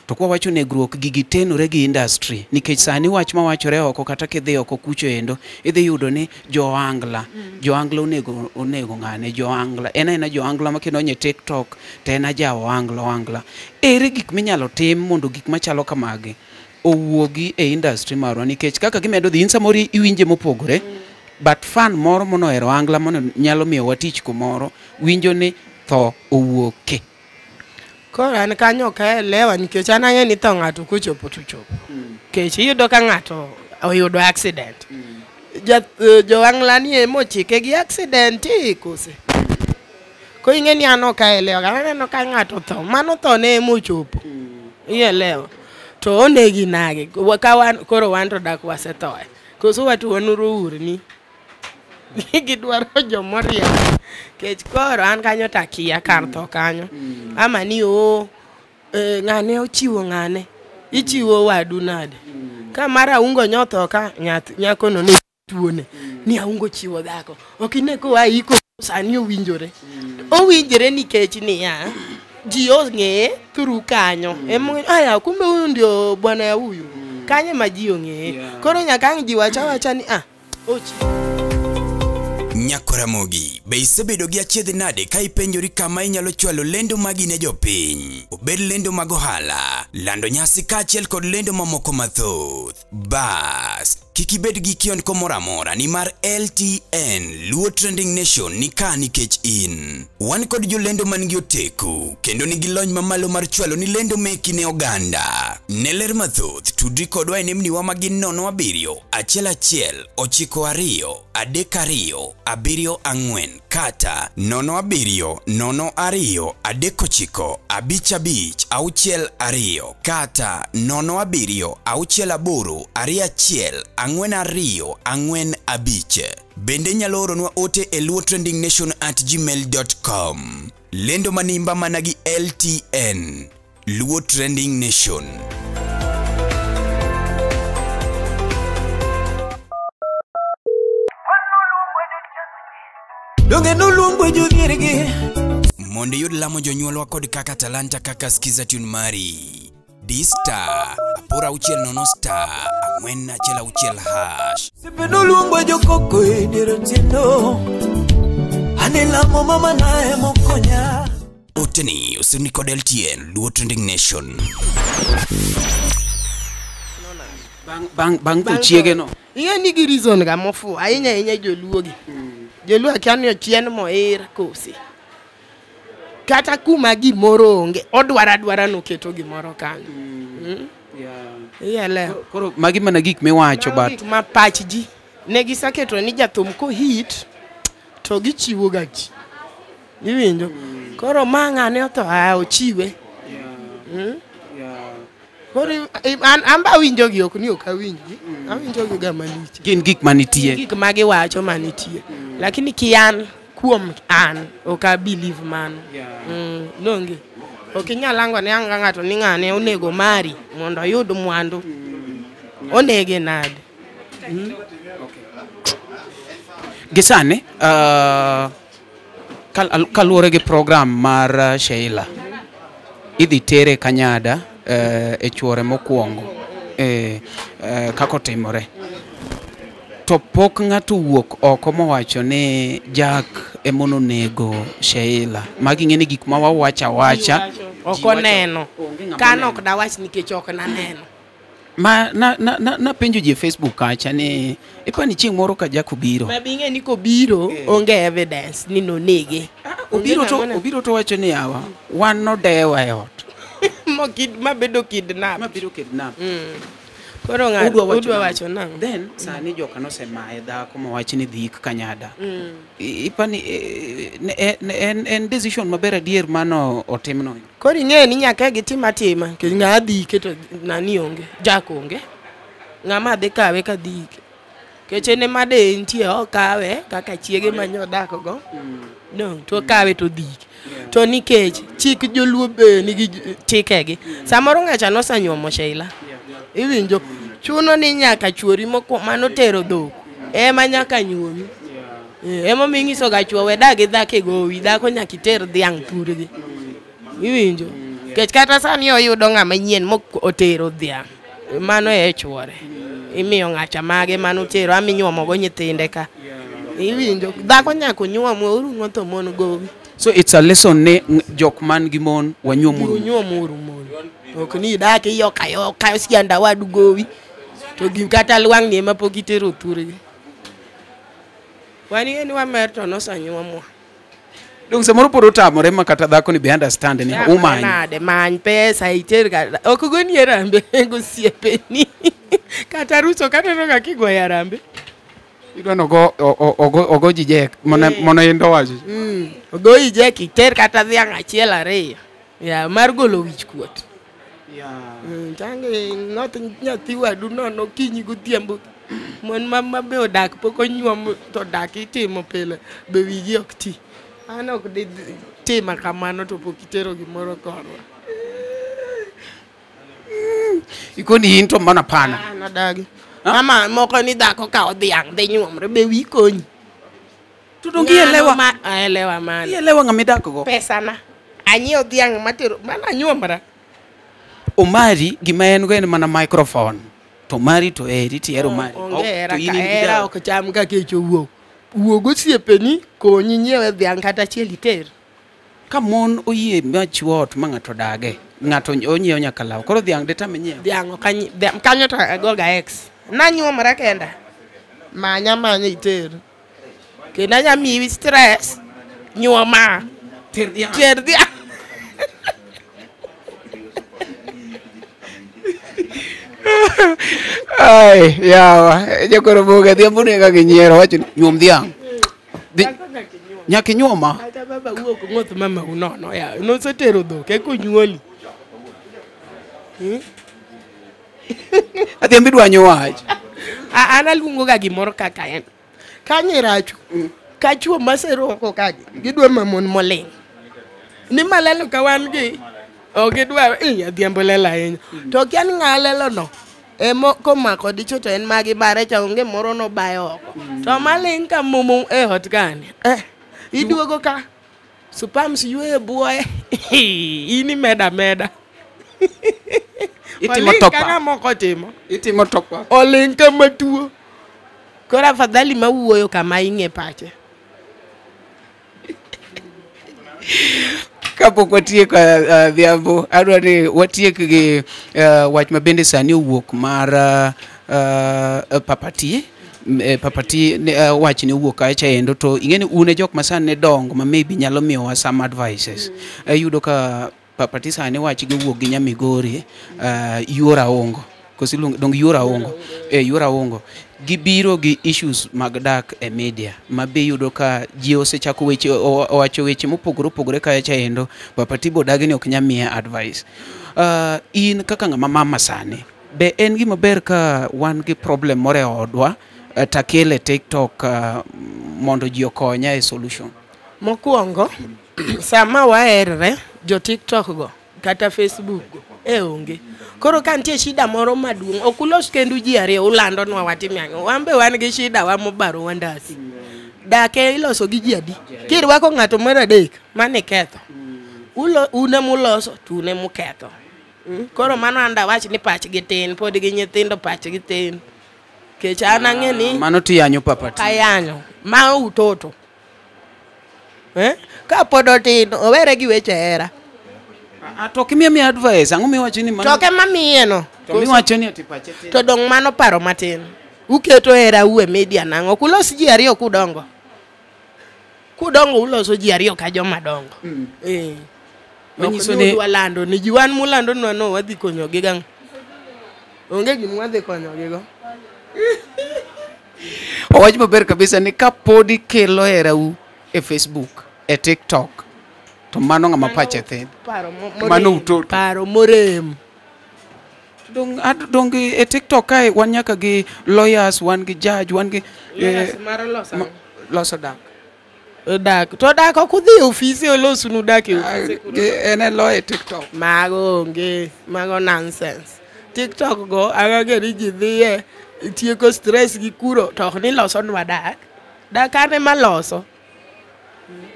To kwa wacho negruok, gigi tenore gi industry nikech sani wach mawachore oko kata kidhi oko kucho endo idhi yudo ni jo-Angla jo-Angla onego ng'ane jo-Angla en aena jo-Angla ma kidonjo e TikTok to en ajawo Angla Angla. Ere gik minyalo tim mondo gik machalo kamagi owuogi e industry marwa nikech kaka gimedo dhi in samoro iwinje mopogore but fan moro monohero Angla mono nyalo miyo watich kumoro winjo ni tho owuoke. Koro an kanyo ok aelewa nikech an ang'e ni tho ng'ato kochopo to chopo. Nikech iyudo ka ng'ato oyudo accident. Jo-Angla ni emochike gi accident kose. Koro ing'e ni an ok aelewa, aneno ka ng'ato tho, mano tho ne emochopo. Ielewa. To onegi nage, ka wan koro wan to dak wasethoe. Koso watu wanuro urni. Gidwaro jomoriembo. Kech koro an kanyo takia kar tho kanyo. Ama ni ng'ane ochiwo ng'ane. Ichiwo wadu nade. Ka mar Aungo nyotho ka nyakono ne tuone. Ni Aungo chiwo dhako. Ok ine koa iko sani owinjore. Owinjore nikech niya ji ong'eye through kanyo. Aya kumbe huyu ndio bwana ya huyu. Kanyo ma ji ong'eye. Koro nyaka ang' ji wacha wacha ni ochi. Nyakoramogi, be isebedo gi achiedh nade ka ipenjori kama inyalo chwalo lendo magi ne jopiny? Obed lendo mag ohala, lando nyasi kaachiel kod lendo mamoko mathoth. Bas, kik ibed gi kiondko moro amora nimar LTN Luo Trending Nation ni ka nikech in. Wan kod jolendo man gi oteku kendo nigi lony mamalo mar chwalo ni lendo meki ne oganda. Ne ler mathoth, tudri kodwa e nembniwa ma gin 07 11 92 32 74 kata 07 02 39 55 62 kata 07 68 21 42 45. Bende nyalo oronwa ote e luotrendingnation@gmail.com. Lendo manimba mana gi LTN Luo Trending Nation. Donge noluongo jodhiergi. Mondo iyud lamo jonyuolwa kod kaka talanta kaka skiza tune mari. D star 860 star 416 hash. Sepe noluongo jokoko e dier otieno. Ane lamo mama nae mokonya. Oteni osirni kod LTN Luo Trending Nation. Bang' tho chiege no. Ing'e ni gi reason ga mofuwo ahinya ahinya joluo gi. Joluo akia ni ochien moir kose. Kata kuma gimoro onge, odwaro adwara noketo gimoro kanyo. Ielewa. Koro magi mana gik miwacho Mago but gik ma pach ji. Ne giseketo ni jathum ko hit to gichiwo ga ji. Iwinjo? Koro ma ng'ane otho a ochiwe. Koro an be awinjogi ok ni ok awinjgi. Awinjogi ga malich. Gin gik manitie. Gik ma giwacho manitie. Lakini kian kuom an ok a believe mano. Nonge. Ok inyal ango ne anga ng'ato ni ng'ane onego mari mondo oyud mwandu. Onege nade? Gi sani kaluwore gi program mar Sheila idhi tere Kanyada e chuore mokwongo kako timore to pok ng'ato wuok oko mowacho ni Jack emononego Sheila. Magi ng'e ni gik ma wawacho awacha Ok oneno. Kan ok dawach nikech ok naneno. Ma na penjo ji e Facebook kacha ni ipani chieng' moro ka Jack obiro. Ma bing'e ni kobiro onge evidence ni nonege. Obiro to wacho ni yawa wan nodewa e ot. Mabedo kidnap. Mabedo kidnap. Koro ng'ato udwa wacho nang'o? Then sani joka nosemaye dhako mowach ni dhi ik Kanyada. Ipani en decision maber adier mano otimno. Koro ing'eyo ni nyaka gitim atima nikech ng'a dhi ike to nani onge, Jack onge. Ng'ama dhi kawe ka dhi ike. Nikech en ema de entie okawe kaka chiege manyodak go. No, to okawe to dhi ike. To nikech chik joluo be nigi chikegi. Samoro ng'acha nosenyuomo Sheila. Iwinjo chuno ni nyaka chuori mano tero dhok ema nyaka nyuomi. Emomiyo inyisoga chuo we dag gi dhako e gowi, dhako nyaka iter dhiang' thurgi. Iwinjo? Nikech kata sani oyudo ng'ama nyien mok otero dhiang', mano e chuore. Imiyo ng'acha mage manotero ama inyuomo go nyithinde ka. Iwinjo? Dhako nyaka onyuom, weuru ng'otho mon gowi. So it's a lesson ne jok man gi mon wanyuomuru. Unyuomuru mon. Ok ni idak iyoka yoka sianda wadu gowi. To gi kata lwang'ni ema pok itero thurgi. Wan ing'e ni wamer to nosanyuomwa. Dong samoro pod otamore ma kata dhako ni be understand ni umany. Nade many pesa iter kata ok goni e rambe gosiepeni. Kata ruso kaneno ga kigoyo arambe. Idwa ni ogo ji jek mono indo wacho. Ogoyi jek iter kata dhiang' achiel ariyo. Ya mar golo wich kuot. Tange not nyathi wadu nono okinyi godhiambo. Mon ma be odak pok onyuom to dak itimo pile be wigi ok ti. An ok di tima kamano to pok itero gimoro korwa. Ikoni in to mana pana. An adagi. Mama moko ni dhako kawo dhiang' dhi nyuomre be wiyi konyi. To donge ielewa? Aelewa mano. Ielewa ng'ama idak go? Pesana. Anyiewo dhiang' matero mana anyuomra. Omari gima en go en mana microphone. To mari to eri tihero mari. Onge hera ka hera ok cham ka kech owuok. Wuog osiepeni konyi nyiewe dhiang' kata achiel iter. Ka mon oyie ma chiwo ot ma ng'ato dage, ng'ato onyiewo nyaka law. Koro dhiang' detame nyiewo. Dhiang' ok kanyo to agoga ex. Nanyuomra kenda. Manya manya iter. Kendo anya miyi stress. Nyuoma. Ter dhiang'. Ter dhiang'. Ai, yawa, jokoro buga dhiambo nega gi nyiero wacho ni nyuom dhiang'. Nyaka inyuoma. Kata baba wuok ng'oth mama unono ya. Nosetero dhok eka onyuoli. Adhiambo idwanyo wach. An aluongo ga gimoro kaka en. Kanye racho. Ka chuo maseroko kagi gidwa mamon moling'. Ni malelo ka wan gi ok gidwa adhiambo lelo ahinya. To kia ni ng'a lelo no. Emo komako dichuo to en magi bare cha onge moro nobayo oko. To maling' ka momo e ot kani. Iduogo ka supams yweyo buoye. In imeda meda. Itimo top up. Kaka moko timo. Itimo top up. Oling' kama tuo. Koro afadhali mawuoyo kama ing'e pache. Kapok watieko adhiambo, adwa ni watiek gi wach ma bende sani owuok mar Papati. Papati wach ni owuok kacha endo to ing'e ni un e jok ma sani dongo ma maybe nyalo miyowa some advices. Iyudo ka Papati sani wach gi owuok gi Nyamigori, Yuor Aongo. Koso iluongo dong Yuor Aongo. Yuor Aongo. Gibiro gi issues mag dak e media ma be iyudo ka ji osechako weche owacho weche mopogore opogore kacha endo. Papati bodagi ni ok nyal miye advice. In kaka ng'ama mama sani, be en gima ber ka wan gi problem moro e odwa takele TikTok mondo ji okonya e solution? Mokwongo, sama waherre, jo TikTok go Kata Facebook go. E onge. Koro ka nitie shida moro maduong', ok ulos kendu ji ariyo ulandonwa watim ang'o. Wan be wan gi shida wa mobaro wandasi. Dake iloso gi ji adi? Kirwako ng'ato mar adek, mano iketho. Ulo, un emuloso to un emuketho. Koro mano an dawach ni pachgi tin, pod gi nyithindo pachgi tin. Kech an ang'e ni Mano tiyanyo papa ti. ayanyo, ma utoto. Eh? Ka pod otin, owere gi weche hera. To ok imiya miya advice, ang'o miwacho ni mano? To ok ema miye no. To miwacho ni ati pache tin. To dong' mano paro matin. Uketo hera u e media nang'o? Ok ulos ji ariyo kudongo. Kudongo uloso ji ariyo ka joma dongo. Eh. Manyiso Ok ni- udwa lando ni ji wan mulandonwa no wadhi konyogi gang'o? Onge gima wadhi konyogigo. Owach maber kabisa ni kapod ikelo herau e Facebook, e TikTok, to mano ng'ama pache thin. Paro Mano morem. utoto. Paro morem. Dong e TikTok kae wan nyaka gi lawyers, wan gi judge, wan gi Lawyers mar loso ang'o? loso dak. Dak. To dak ok udhi e ofise olosnu dak e ofise kuro. En e lawyer e TikTok. Mago onge, mago nonsense. TikTok go ang'e ni ji dhiye tieko stress gi kuro to ok ni losonwa dak. Dak an ema loso.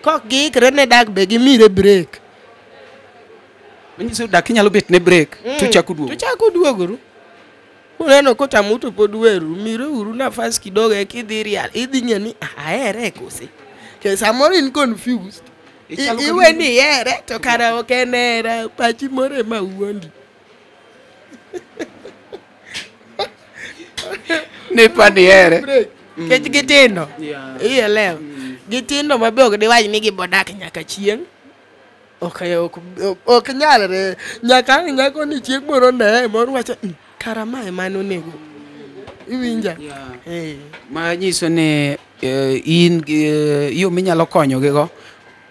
Kok giikre ne dak be gimire break. Manyiso dak inyalo bet ne break to chako duogo. To chako duogoru. Uneno kotamu to pod weru, mire uru nafas kidogo eka idhi real, idhi ng'e ni ahere kose. Ke samoro in confused. Ichalo ka Iwe gima- ni ihere to kara ok en hera, pachi moro ema wuondi. Ne pani here. Break. Kech gitindo. Ielewa. Gitindo ma be ok diwach ni gibodak nyaka chieng'. Ok ok ok nyalre. Nyaka ang' nyako ni chieng' moro ne moro wacho kara mae mane onego. Iwinja? Eh. Ma nyiso ni in gi yo minyalo konyogigo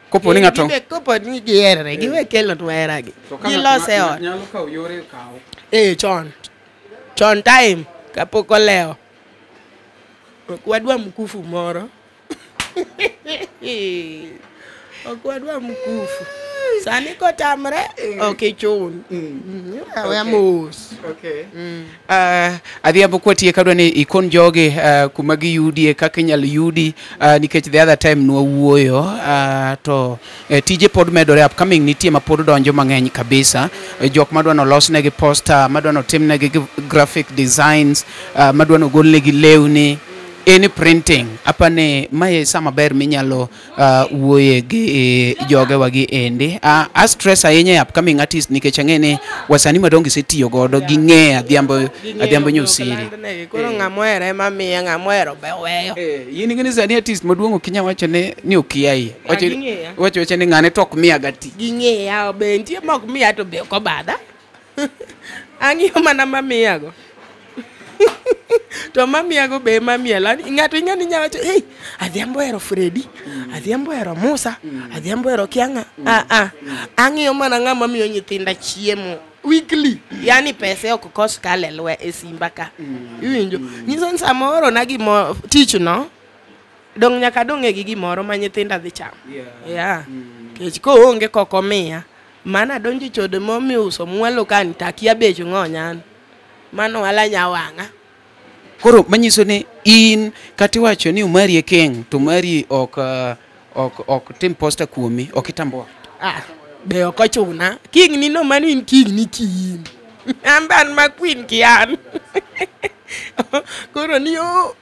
kopo ni ng'ato Kopo ni giherre, giwe kelonwa heragi. Gilose ot. Nyalo kawo yore kawo. Eh, chon. Chon time kapok olewo. Ok wadwa mkufu moro. Ok wadwa mkufu. Sani kotamre ok ichun. Aweya mos. Okay. Adhiambo kwatieko adwa ni ikon jogi kuma giyudie kaka inyalo yudi nikech the other time nwawuoyo to tije pod medore upcoming nitie ma pod donjo mang'eny kabisa jok madwa nolosnegi poster madwa notimnegi graphic designs madwa nogolnegi lewni any printing apani mae sama ber minyalo wuoye gi jogewa gi endi a stress ahinya e upcoming artist nikech ang'e ni wasanii madongo isetiyo godo ging'e Adhiambo Nyosiri. Koro ng'ama ohero ema miye, ng'ama ohero be oweyo. In ing'e ni sani artist maduong' ok inyal wacho ni okiayi. Ging'eya. Wacho wacha ni ng'ane to ok miya ga tich. Ging'eya be nitie mok miya to be ok obadha. Ang'iyo mana mamiyago. To mamiyago be ema mielo. Ng'ato ing'e ni nyalo wacho, hey, Adhiambo ohero Freddy, Adhiambo ohero Musa, Adhiambo ohero Kiang'a. Ang'iyo mana ng'ama miyo nyithinda chiemo weekly. Yani pese ok kos kale lwe e simba ka. Iwinjo? Nyiso ni sama oorona gimo tich no, dong' nyaka dong' gi gimoro ma nyithinda dhi chamo. Yeah. Kech koonge kok omiya. Mana donjo e chode momiuso mwalo ka ni takia bech ng'onyan. Mano ohala nyawang'a. Koro manyiso ni in kata iwacho ni Omari e king to Omari ok tim poster kuomi, ok itambua. Be ok ochuna. King ni no mano in king ni king. An be an ma queen ki an. Koro ni o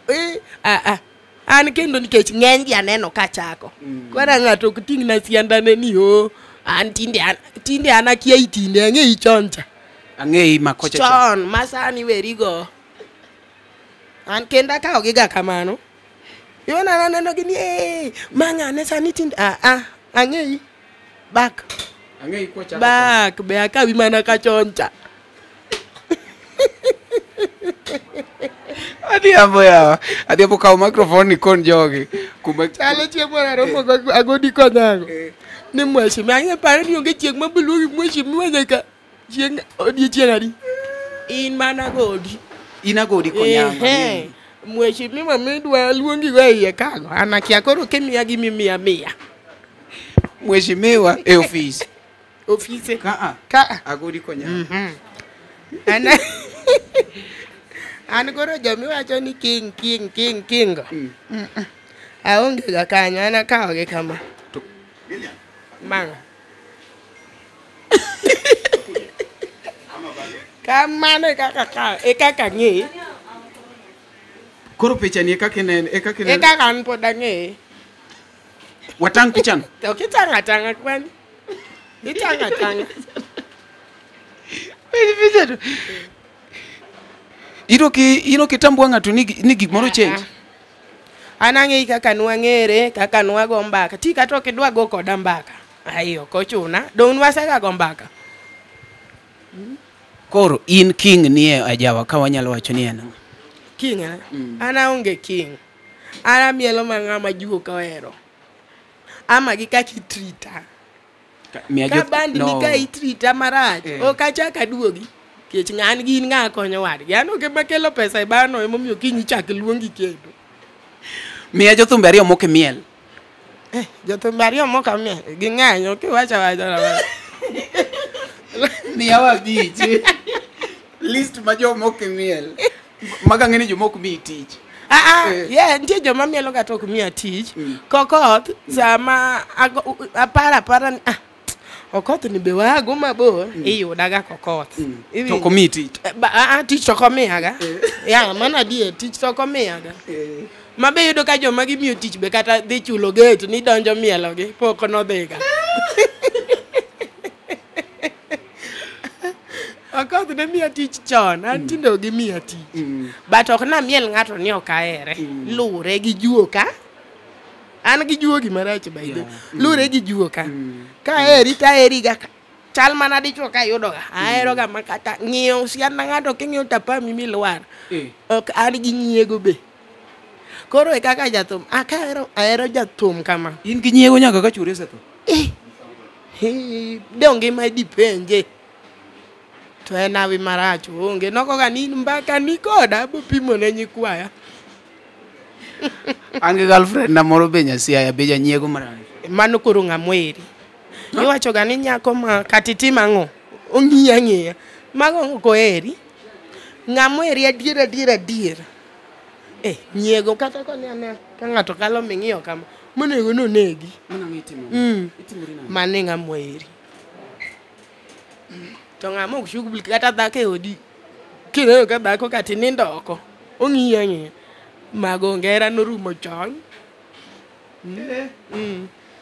an kendo nikech ng'eny gi aneno kachako. Koro ng'ato ok ting'na siandane ni o an tinde an akia itinde ang'eyi chon cha. Ang'eyi ma kocha chon. Chon ma sani werigo. An kendo akawo giga kamano. Iwena aneno gi ni ma ng'ane sani tinde ang'eyi. Back. Ang'eyi kocha. Back be akawi mana ka chon cha. Adhiambo yawa. Adhiambo kaw microphone ni kon jogi. Kuma chalo chieng' moro aromo go agodi konyango. Ni mheshimiwa ang'e paro ni onge chieng' maboluongi mheshimiwa nyaka chieng' odiechieng' adi. In mana godi. In agodi konyango. Mheshimiwa midwa luongi go e iye kago. An akia koro kimiya gimimiya miya. Mheshimiwa e ofis. Ofise. Ka Ka. Agodi konya. An an koro jomiwacho ni king king king king go. Aonge ga kanyo, an akawogi kama. Manga. Kamano e kaka ka e kaka ng'e. Koro picha ni e kaka inene, e kaka E inene. kaka an pod ang'eye. Watang' pichano. To ok itang'o atang'a kwani. Itang'o atang'a. Ino kitambua ng'ato ni gimoro change. An ang'eyi kaka nwang'ere, kaka nwago mbaka. Ti kata ok idwa go koda mbaka. Ai, ok ochuna. Dong' nwasega go mbaka. Koro in king nie ajawa ka wanyalo wacho ni en ang'o? King eh? An aonge king. An amielo ma ng'ama juok ohero. Ama gi kaka itrita. Miya Ka bandi no. ni ka itrita marach, Eh. ok achak aduogi. Nikech ng'an gin ng'a konyo wadgi. An ok ema kelo pesa e bano emomiyo kiny ichak luongi kendo. Miya jothumbe ariyo mok imiel. Eh, jothumbe ariyo mok amiel, ging'eny, ok iwach awacha na. Miya wa abich. List ma joma ok imiel. Maga ng'e ni joma ok miyi tich. Yeah, nitie joma mielo kata ok miya tich. Kokoth, sama aparo apara ni Okoth ni be waago mabor, iyudaga Kokoth. To ok omiyi tich. Tich to ok omiyaga. Ya, mano adier, tich to ok omiyaga. Ma be iyudo ka joma gimiyo tich be kata dhi chulo gate ni donjo mielogi, pok nodhiga. Okoth ne miya tich chon, an tinde ok gimiya tich. But ok namiel ng'ato ni ok ahere. Luwre gi juoka. An gi juogi marach by the way. Luwre gi juoka. Ka aheri to aheri ga chal mana dichuo ka ayudoga. Aheroga ma kata ng'iyo sianda ng'ato king'iyo tapami milwar. Ok an gi nyiego be. Koro e kaka jathum, ka ahero jathum kama. In gi nyiego nyaka ka chwori osetho. Donge ma dipenje. To en hawi marach onge. Nokoga ni in mbaka ni koda bopimo ne nyikwaya. An gi girlfriend na moro be Nyasiaya be janyiego marach. Mano koro ng'ama oheri. Iwacho ga ni nyako ma kata itim ang'o, ong'iyi ang'iya. Mago ok oheri. Ng'ama oheri adier adier adier. Nyiego kata koni ane ka ng'ato kalo ming'iyo kama, monego nonegi. Mano ang'o itimo? Itimori nang'o? Mano e ng'ama oheri. To ng'ama ok shughuli kata dhako e odi, kineno ka dhako kata inindo oko, ong'iyi ang'iya. Mago onge, hera norumo chon.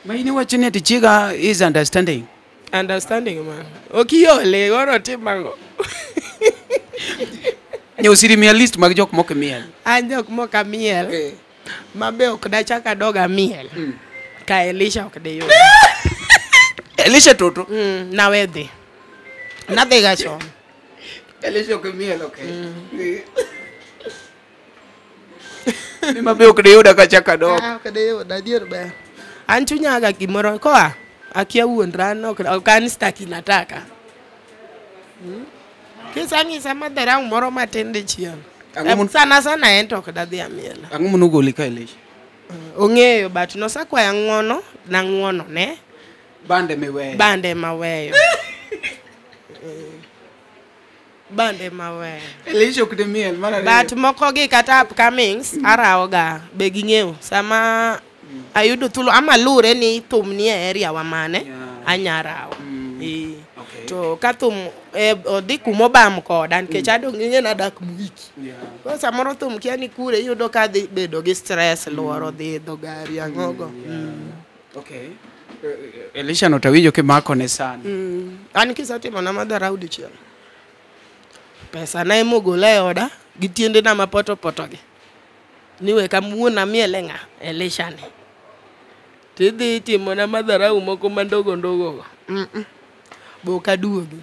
Ma in iwacho ni ati chiega is understanding. Understanding man. Ok iole, koro otim ang'o? Nyosiri miya list mag jok mok imiel. An jok mok amiel, ma be ok dachak adog amiel. Ka Elisha ok diyud. Elisha Toto? Nawe dhi. Nadhiga chon. Elisha ok imiel, ok. Ni ma be ok diyuda kachak adok. Ok diyuda, adier ber. An chunyaga gimoro koa, akia wuondra, an ok an staki nataka. Kisang'isa madharau moro matin dichiel. Sana sana en to ok dadhi amiel. Ang'o manogoli ka Elisha? Ong'eyo but nosakwaya ng'uono, nang'uono ne. Bande miweyo. Bande maweyo. Bande maweyo. Elisha ok dimiel mar ariyo. But moko gi kata upcomings arawoga be ging'eyo sama ayudo thuolo ama lure ni thum ni e area wa mane anya rawo. To ka thum odhi kumobam koda nikech adong' ing'e nadak Mwiki. Koro samoro thum kia ni kure iyudo ka dhi bedo gi stress luoro dhi idho gari ang'ogo. Okay. Elisha no tawinjo kimako ne sana. An kisetimona madharau dichiel. Pesa na emogola e oda gi tiendena mapoto poto gi. Ni we kamuon amiele ng'a Elisha ni. Tidhi timona madharau moko mandogo ndogo go. Bo ok aduogi.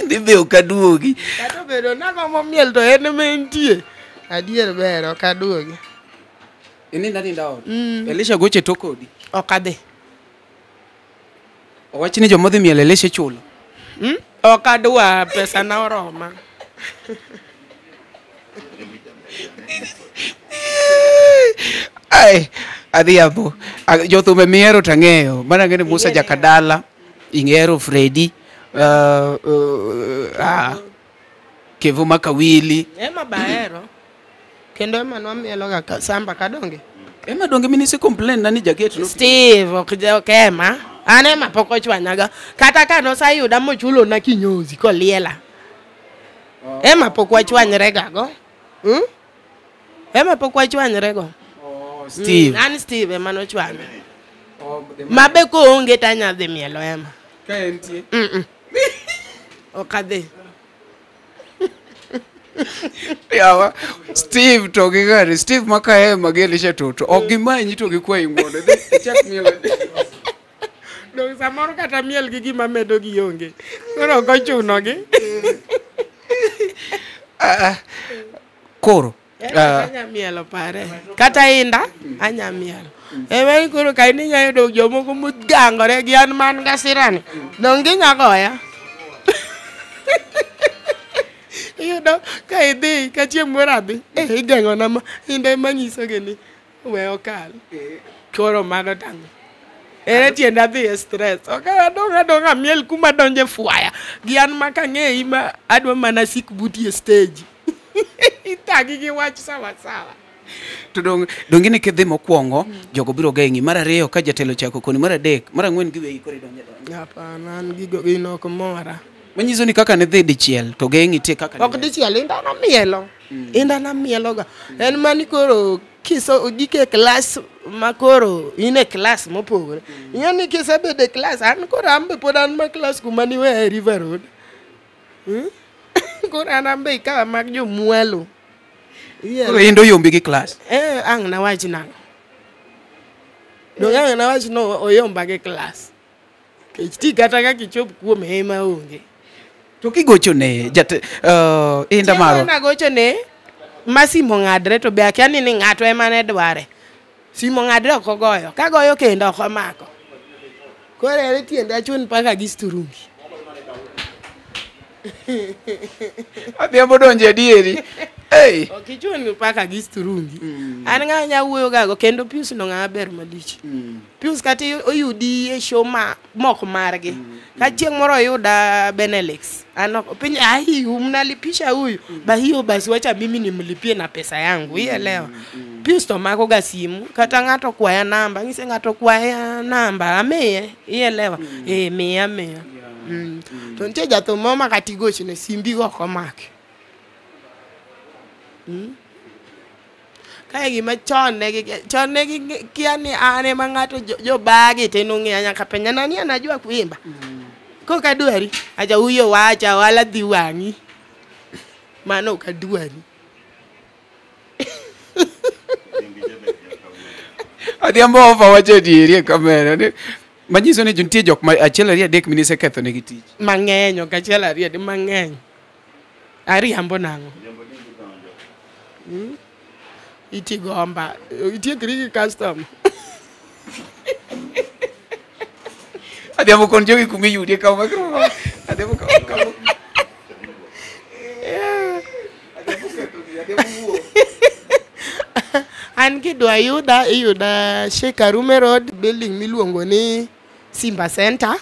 Dhi be ok aduogi. Kata obedo nagombo miel to en ema entie. Adier ber ok aduogi. Inindo aninda ot. Elisha goche to kodi. Ok adhi. Owach ni joma odhi miel Elisha ichulo. Ok adwa pesa na oroma. Ai, adhiambo. Jothumbe mihero to ang'eyo. Mano ang'e ni Musa Jakadala. Ingero Freddy Kevo Makawili. Ema bahero. Kendo ema nwamieloga ka samba kadonge. Ema donge minise complain nani jaket no. Steve ok ema. An ema pok ochwanyaga. Kata ka nosayuda mochulo na kinyozi koliela. Ema pok wachwanyre gago. Ema pok wachwanyre go. Steve. An Steve ema nochwanya. Mabe koonge tanya dhi mielo ema. Ka entie. Ok adhi. Yawa Steve to gi gari Steve maka ema gi Elisha Toto ok gimanyi to gikwayi ng'wono dhi ichak mielo. Dong samoro kata miel gi gima medo gi onge. Koro ok ochuno gi. Koro anya mielo pare. Kata inda anya mielo. Ewe koro ka in inya yudo jomoko mogangore gi an man gasirani. Dong ginya goya. Iyudo ka idhi ka chieng' moro adhi igeng'ona ma inde manyisogi ni we okal. Koro mano tang'o. Ere tienda dhi e stress. Ok adong' amiel kuma donje fwaya. Gi an ma kang'eyi ma adwa mana sik buti e stage. Itagi gi wach sawa sawa. To dong ni kidhi mokwongo jogo biro geng'i mar ariyo ka jatelo chako koni mar adek mar ang'wen giweyi koro idonje donjo. Hapana an gigo gin ok mora. Manyiso ni kaka ne dhi dichiel to geng'i tie kaka ok dichiel inda namielo. Inda namieloga. En mani koro kiso gike klas ma koro in e klas mopogore. Ing'e ni kisebedo e klas an koro an be pod an ma klas kuma niweya e River Road. Koro an ambe ikawa mag jomwalo. Koro indo yombi gi klas. Ang' nawach nang'o? Dong ang' nawach no oyomba gi klas. Kech ti kata kaka ichop kuom hema onge. To kigochone inda maro. Chieng' nagochone ma simo ng'adre to be akia ni ng'ato ema ne dware. Simo ng'adre ok ogoyo. Kagoyo kendo ok omako. Koro ere tiende achun paka gi sturungi. Adhiambo donje adieri. Hey. Ok ichun paka gi sturungi. An ng'a nya wuoyo gago kendo Pius no ng'a ber malich. Pius kata oyudi e show ma mok margi. Ka chieng' moro oyuda Benelux. Ano piny ai umnalipisha huyu. Ba hiyo basi wacha mimi nimlipie na pesa yangu. Ielewa. Pius to mako ga simu kata ng'ato kwaya namba, ng'ise ng'ato kwaya namba amiye. Ielewa. Miya miya. To nitie jathum moro ma kata igochone simbi go ok omaki. Kae gima chon ne gikia ni an ema ng'ato jobagi te nong'eya nyaka penja nani anajua kuimba. Koka adwari acha huyo wacha wala dhi wang'i. Mano ok adwari. Adhiambo ofa wacho adieri e kamera ni manyiso ni nitie jok ma achiel ariyo adek miniseketho negi tich. Mang'eny ok achiel ariyo adek mang'eny. Ariambo nang'o? Iti gomba, itiekri gi custom. Adhiambo kon jogi kuma iyudie kaw microphone. Adhiambo kaw. Adhiambo wuo. An kidwa yuda iyuda Sheikh Karume Road building miluongo ni Simba Center.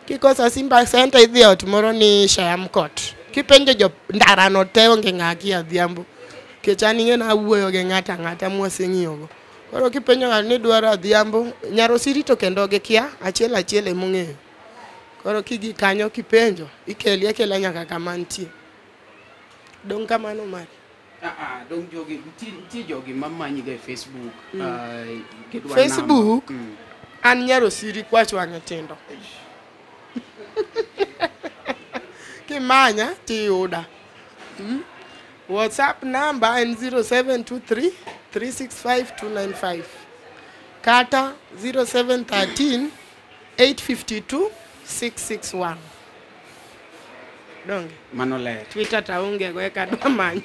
Kikoso Simba Center idhi ot moro ni Shayam Court. Kipenjo jo ndarano te onge ng'a kia Adhiambo. Nikech an ing'e nawuoyo gi ng'ato ang'ata mwaseng'iyogo. Koro kipenjo ng'ato ni dwaro Adhiambo, Nyarosiri to kendo gikia, achiel achiel emong'eyo. Koro kidhi kanyo kipenjo, ikeli akela nyaka kama antie. Dong' kamano mari. Dong' jogi, nitie jogi mamanyi ga e Facebook. Facebook, an Nyarosiri kwach wang'e tindo. Kimanya tiyuda. WhatsApp number en 0723 365 295 kata 0713 852 661. Donge. Mano ler. Twitter taonge go eka adwa manyo.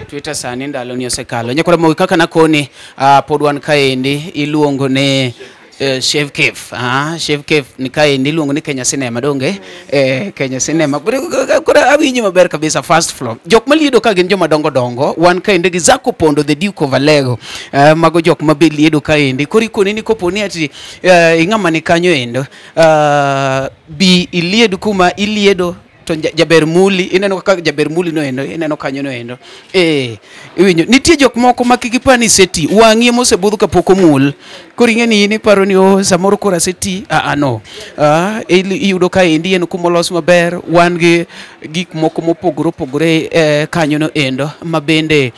Twitter sani ndalo ni osekalo. Nyakwara Ramogi kaka nakoni pod wan kaendi iluongo ni Shave Cave. Ah, Shave Cave ni kae iluongo ni Kenya Cinema donge? Kenya Cinema. Koro awinji maber kabisa first floor. Jok maliedo ka gin joma dongo dongo, wan kaendi gi Zako Pondo the Duke of Alego. Mago jok ma be liedo kaendi. Koro ikoni ni koponi ati ing'ama ni kanyo endo. Bi ilied kuma iliedo to jaber muli ineno kaka jaber muli no endo ineno kanyo no endo iwinjo nitie jok moko ma kik ipar ni iseti wang'i mosebudho kapok omul koro ing'e ni in iparo ni oh samoro koro aseti no iyudo ka endi en kumolos maber wan gi gik moko mopogore opogore kanyo no endo ma bende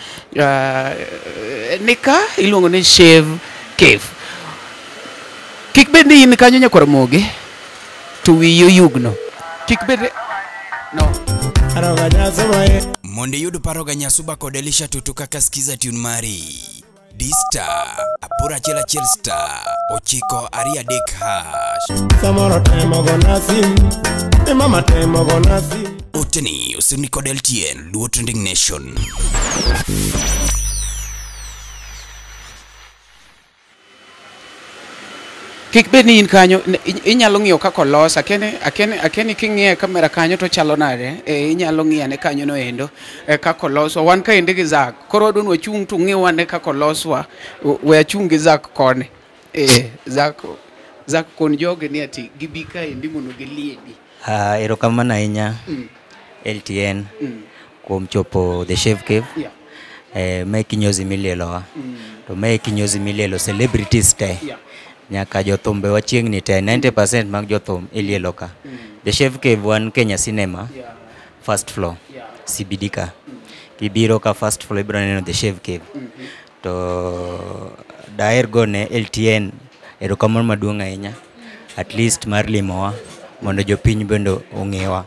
nika iluongo ni Shave Cave. Kik bed ni in kanyo nyakwar Mogi to wiyi oyugno kik bed no. Mondo iyud paro ga Nyasuba kod Elisha Tutu kaka skiza tune mari. D star 811 star 9 2 3 hash. Samoro temo gona sim, e mama temo gona sim. Oteni osemi kod LTN Luo Trending Nation. Kik bed ni in kanyo inyalo ng'iyo kaka olos akene king'iye kamera kanyo to chalo nade inyalo ng'iyo ane kanyo no endo kaka oloswa wan kaendi gi Zack koro wadwa ni wachung' to ng'iwa ane kaka oloswa we achung' gi Zack koni Zack kon jogi ni ati gibi kaendi mondo giliedi. Erokamano ahinya LTN kuom chopo The Shave Cave. Mae kinyozi milielowa to mae kinyozi milielo celebrities te. Nyaka jothumbe wachiegni te 90% mag jothum ilielo ka. The Shave Cave wan Kenya Cinema first floor CBD ka. Kibiro ka first floor ibiro neno The Shave Cave. To daher gone LTN erokamano maduong' ahinya at least mar limowa mondo jopiny bende ong'ewa.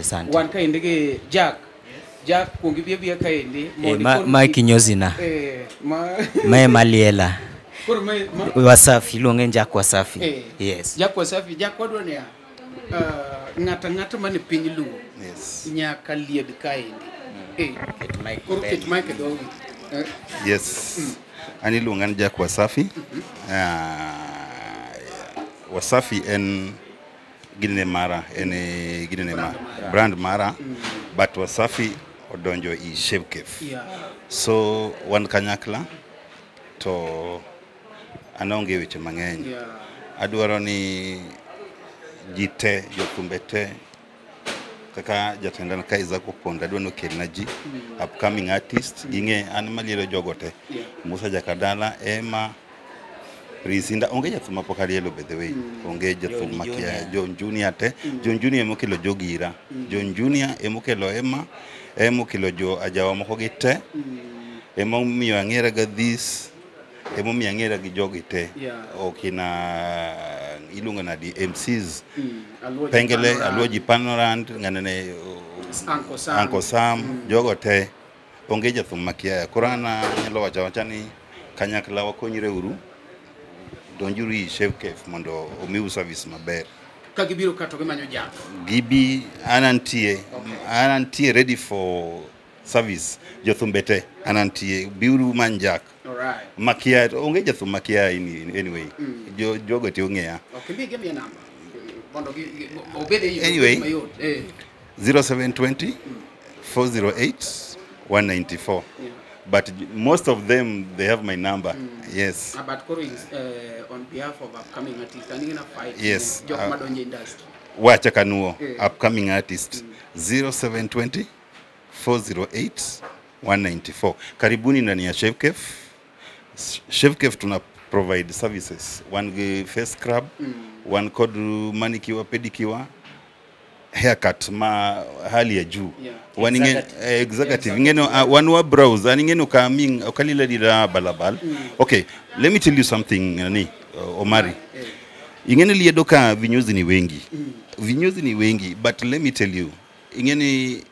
Asante. Wan kaendi gi Jack. Jack kuong ibi abiya kaendi ma kinyozi na. Mae maliela. Wasafi iluonge ni Jack Wasafi. Yes. Jack Wasafi, Jack wadwa niya ng'ato ang'ata mane piny Luo nyaka lied kaendi. Koro ket mic e dhogi. Yes. An iluonga ni Jack Wasafi. Wasafi en ginene mara, en ginene mara, brand mara, but Wasafi odonjo i Shave Cave. So wan kanyakla to an aonge weche mang'eny. Adwaro ni ji te, jothumbe te, kaka jatendana ka Isaac Opondo adwa ni okelna ji upcoming artist ging'e an malielo jogo te. Musa Jakadala, Emma Risinda, onge jathum mapok alielo by the way. Onge jathum makia John Junior te. John Junior emokelo jogira. John Junior emokelo Emma, emokelo jo ajawa moko gi te. Emomiyo ang'era ga this, emomiyo ang'era gi jogi te. Okina iluongo nadi MCs Pengele, Aluoji Panorand, ng'anene Uncle Sam, jogo te. Onge jathum makia. Koro an anyalo wacho awacha ni kanyakla wakonyre uru, donjuru i Shave Cave mondo omiu service maber. Ka gibiro ka to gimanyo Jack. Gibi an antie ready for service jothumbe te an antie biuru many Jack. Makia onge jathum makia anyway. Jogo te ong'eya. Okay, give me a number. Mondo obed e yo Anyway. mayot. 0720 408 194. But most of them, they have my number. Yes. But koro is on behalf of upcoming artists, and gonna fight. Yes. Jok madonje industry. Wacha kanuo upcoming artist 0720 408 194. Karibuni ndani ya Shave Cave. Shave Cave tuna provide services. One face scrub, one kod manicure, pedicure, haircut ma hali ya juu. One executive. Ngeno one wa brows, ani ngeno kaming okalila dira balabal. Okay, let me tell you something nani Omari. Ingene liedo ka vinyozi ni wengi. Vinyozi ni wengi, but let me tell you ingene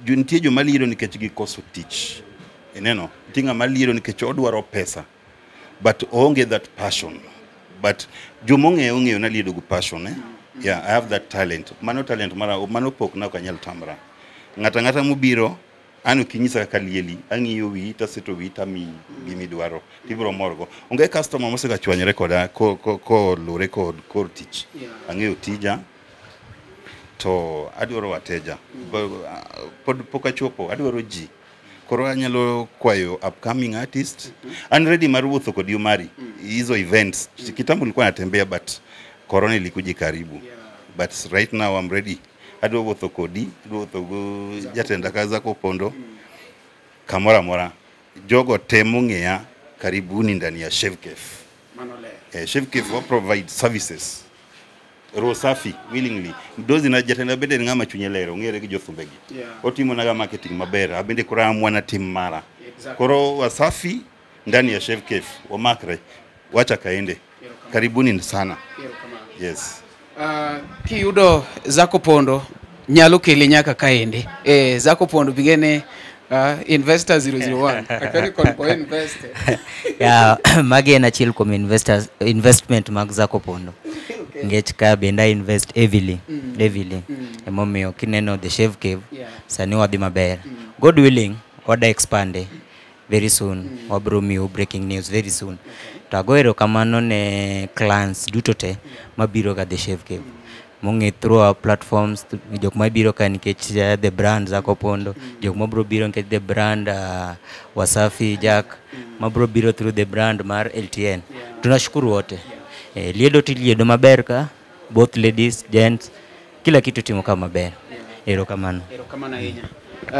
nitie joma liedo nikech gikoso tich. Ineno, nitie ng'ama liedo nikech odwaro pesa. But oonge that passion. But jomong'eyo ong'eyo na liedo gi passion eh. Yeah, I have that talent. Mano talent mara, mano pok na ok anyal tamra. Ng'ata ng'ata mobiro An ok inyisa kaka lieli, ang'iyo wiyi taseto wiyi tamiyi gimidwaro tibiro morgo. Onge customer mosega chwanyore koda kolure kod kor tich. Ang'eyo tija to adwaro wateja. Pod pok achopo, adwaro ji. Koro anyalo kwayo upcoming artist. An ready mar wuotho kod Omari. Hizo events. Kitambo nilikuwa natembea but corona ilikuja karibu. But right now I'm ready. Adwa wuotho kodi, adwa wuotho go jatenda kazi zako Pondo. Kamoro amora. Jogo te mong'eya karibuni ndani ya Shave Cafe. Shave Cafe wa provide services. Roho safi willingly. Dozi na jatenda bende ni ng'ama chunye ler, ong'ere gi jothumbegi. Otimo naga marketing maber, abende koro an mwana tim mara. Koro Wasafi ndani ya Shave Cafe, wamakre, wacha kaende. Karibuni sana. Yes. Kiyudo Zako Pondo nyalo kele nyaka kaende. Zako Pondo bigene investor 001. Akari kon po invest. Yeah, magi en achiel kuom investors investment mag Zako Pondo. Nikech ka bende I invest heavily, heavily. Emomiyo kineno The Shave Cave, sani wadhi maber. God willing, wada expand very soon. Wabro miyo breaking news very soon. To ago erokamano ne clients duto te mabiro ga The Shave Cave. Mong'e through our platforms, jok mabiro ka nikech the brand Zako Pondo, jok mabro biro nikech the brand Wasafi Jack, mabro biro through the brand mar LTN. Tunashukuru wote. Liedo tiliedo maber ka, both ladies, gents, kila kitu timo ka maber. Erokamano. Erokamano ahinya.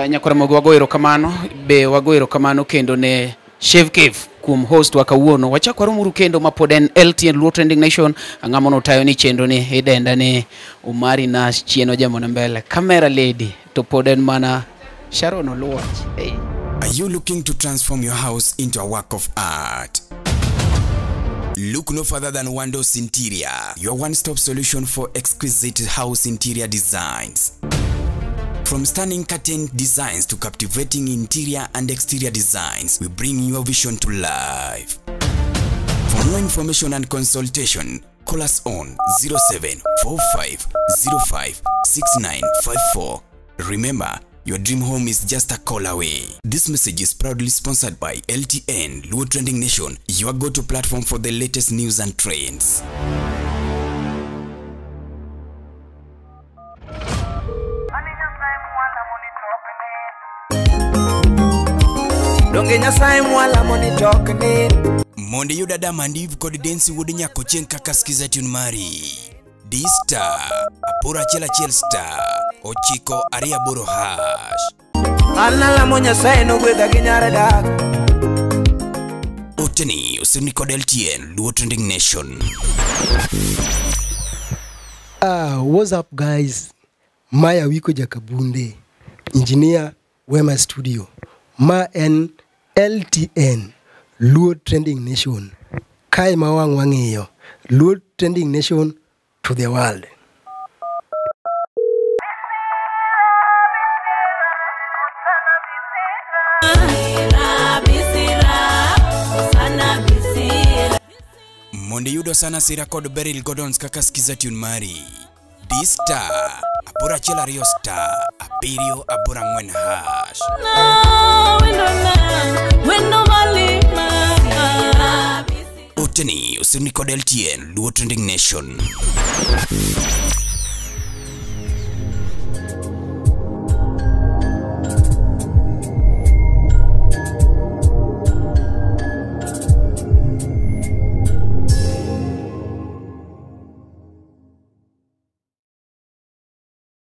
Nyakwar wago erokamano, be wago erokamano kendo ne Shave Cave kuom host wa kawuono. Wachak waromuru kendo ma pod en LTN Luo Trending Nation. Ang'ama notayo ni chenro ni idenda ni Omari Nash chieno jamona mbele. Camera lady to pod en mana Sharon Oluoch. Hey. Are you looking to transform your house into a work of art? Look no further than Wandos Interior, your one-stop solution for exquisite house interior designs. From stunning curtain designs to captivating interior and exterior designs, we bring your vision to life. For more information and consultation, call us on 0745056954. Remember, your dream home is just a call away. This message is proudly sponsored by LTN, Luo Trending Nation, your go-to platform for the latest news and trends. Donge Nyasaye mwala moni tokni. Mondo iyud Adam and Eve kod Densi wuod Nyakochieng' kaka skiza tune mari. D star 811 star 928 hash. An alamo Nyasaye nogwedha gi nyar dak. Oteni osirni kod LTN Luo Trending Nation. What's up guys? Maya Wiko Jakabunde, engineer Wema Studio. Ma en LTN Luo Trending Nation. Kae ma wang' wang'iyo Luo Trending Nation to the world. Mondo iyud Sana Sira kod Beryl Gordons kaka skiza tune mari. D star 812 star 784 hash. Oteni osirni kod LTN Luo Trending Nation.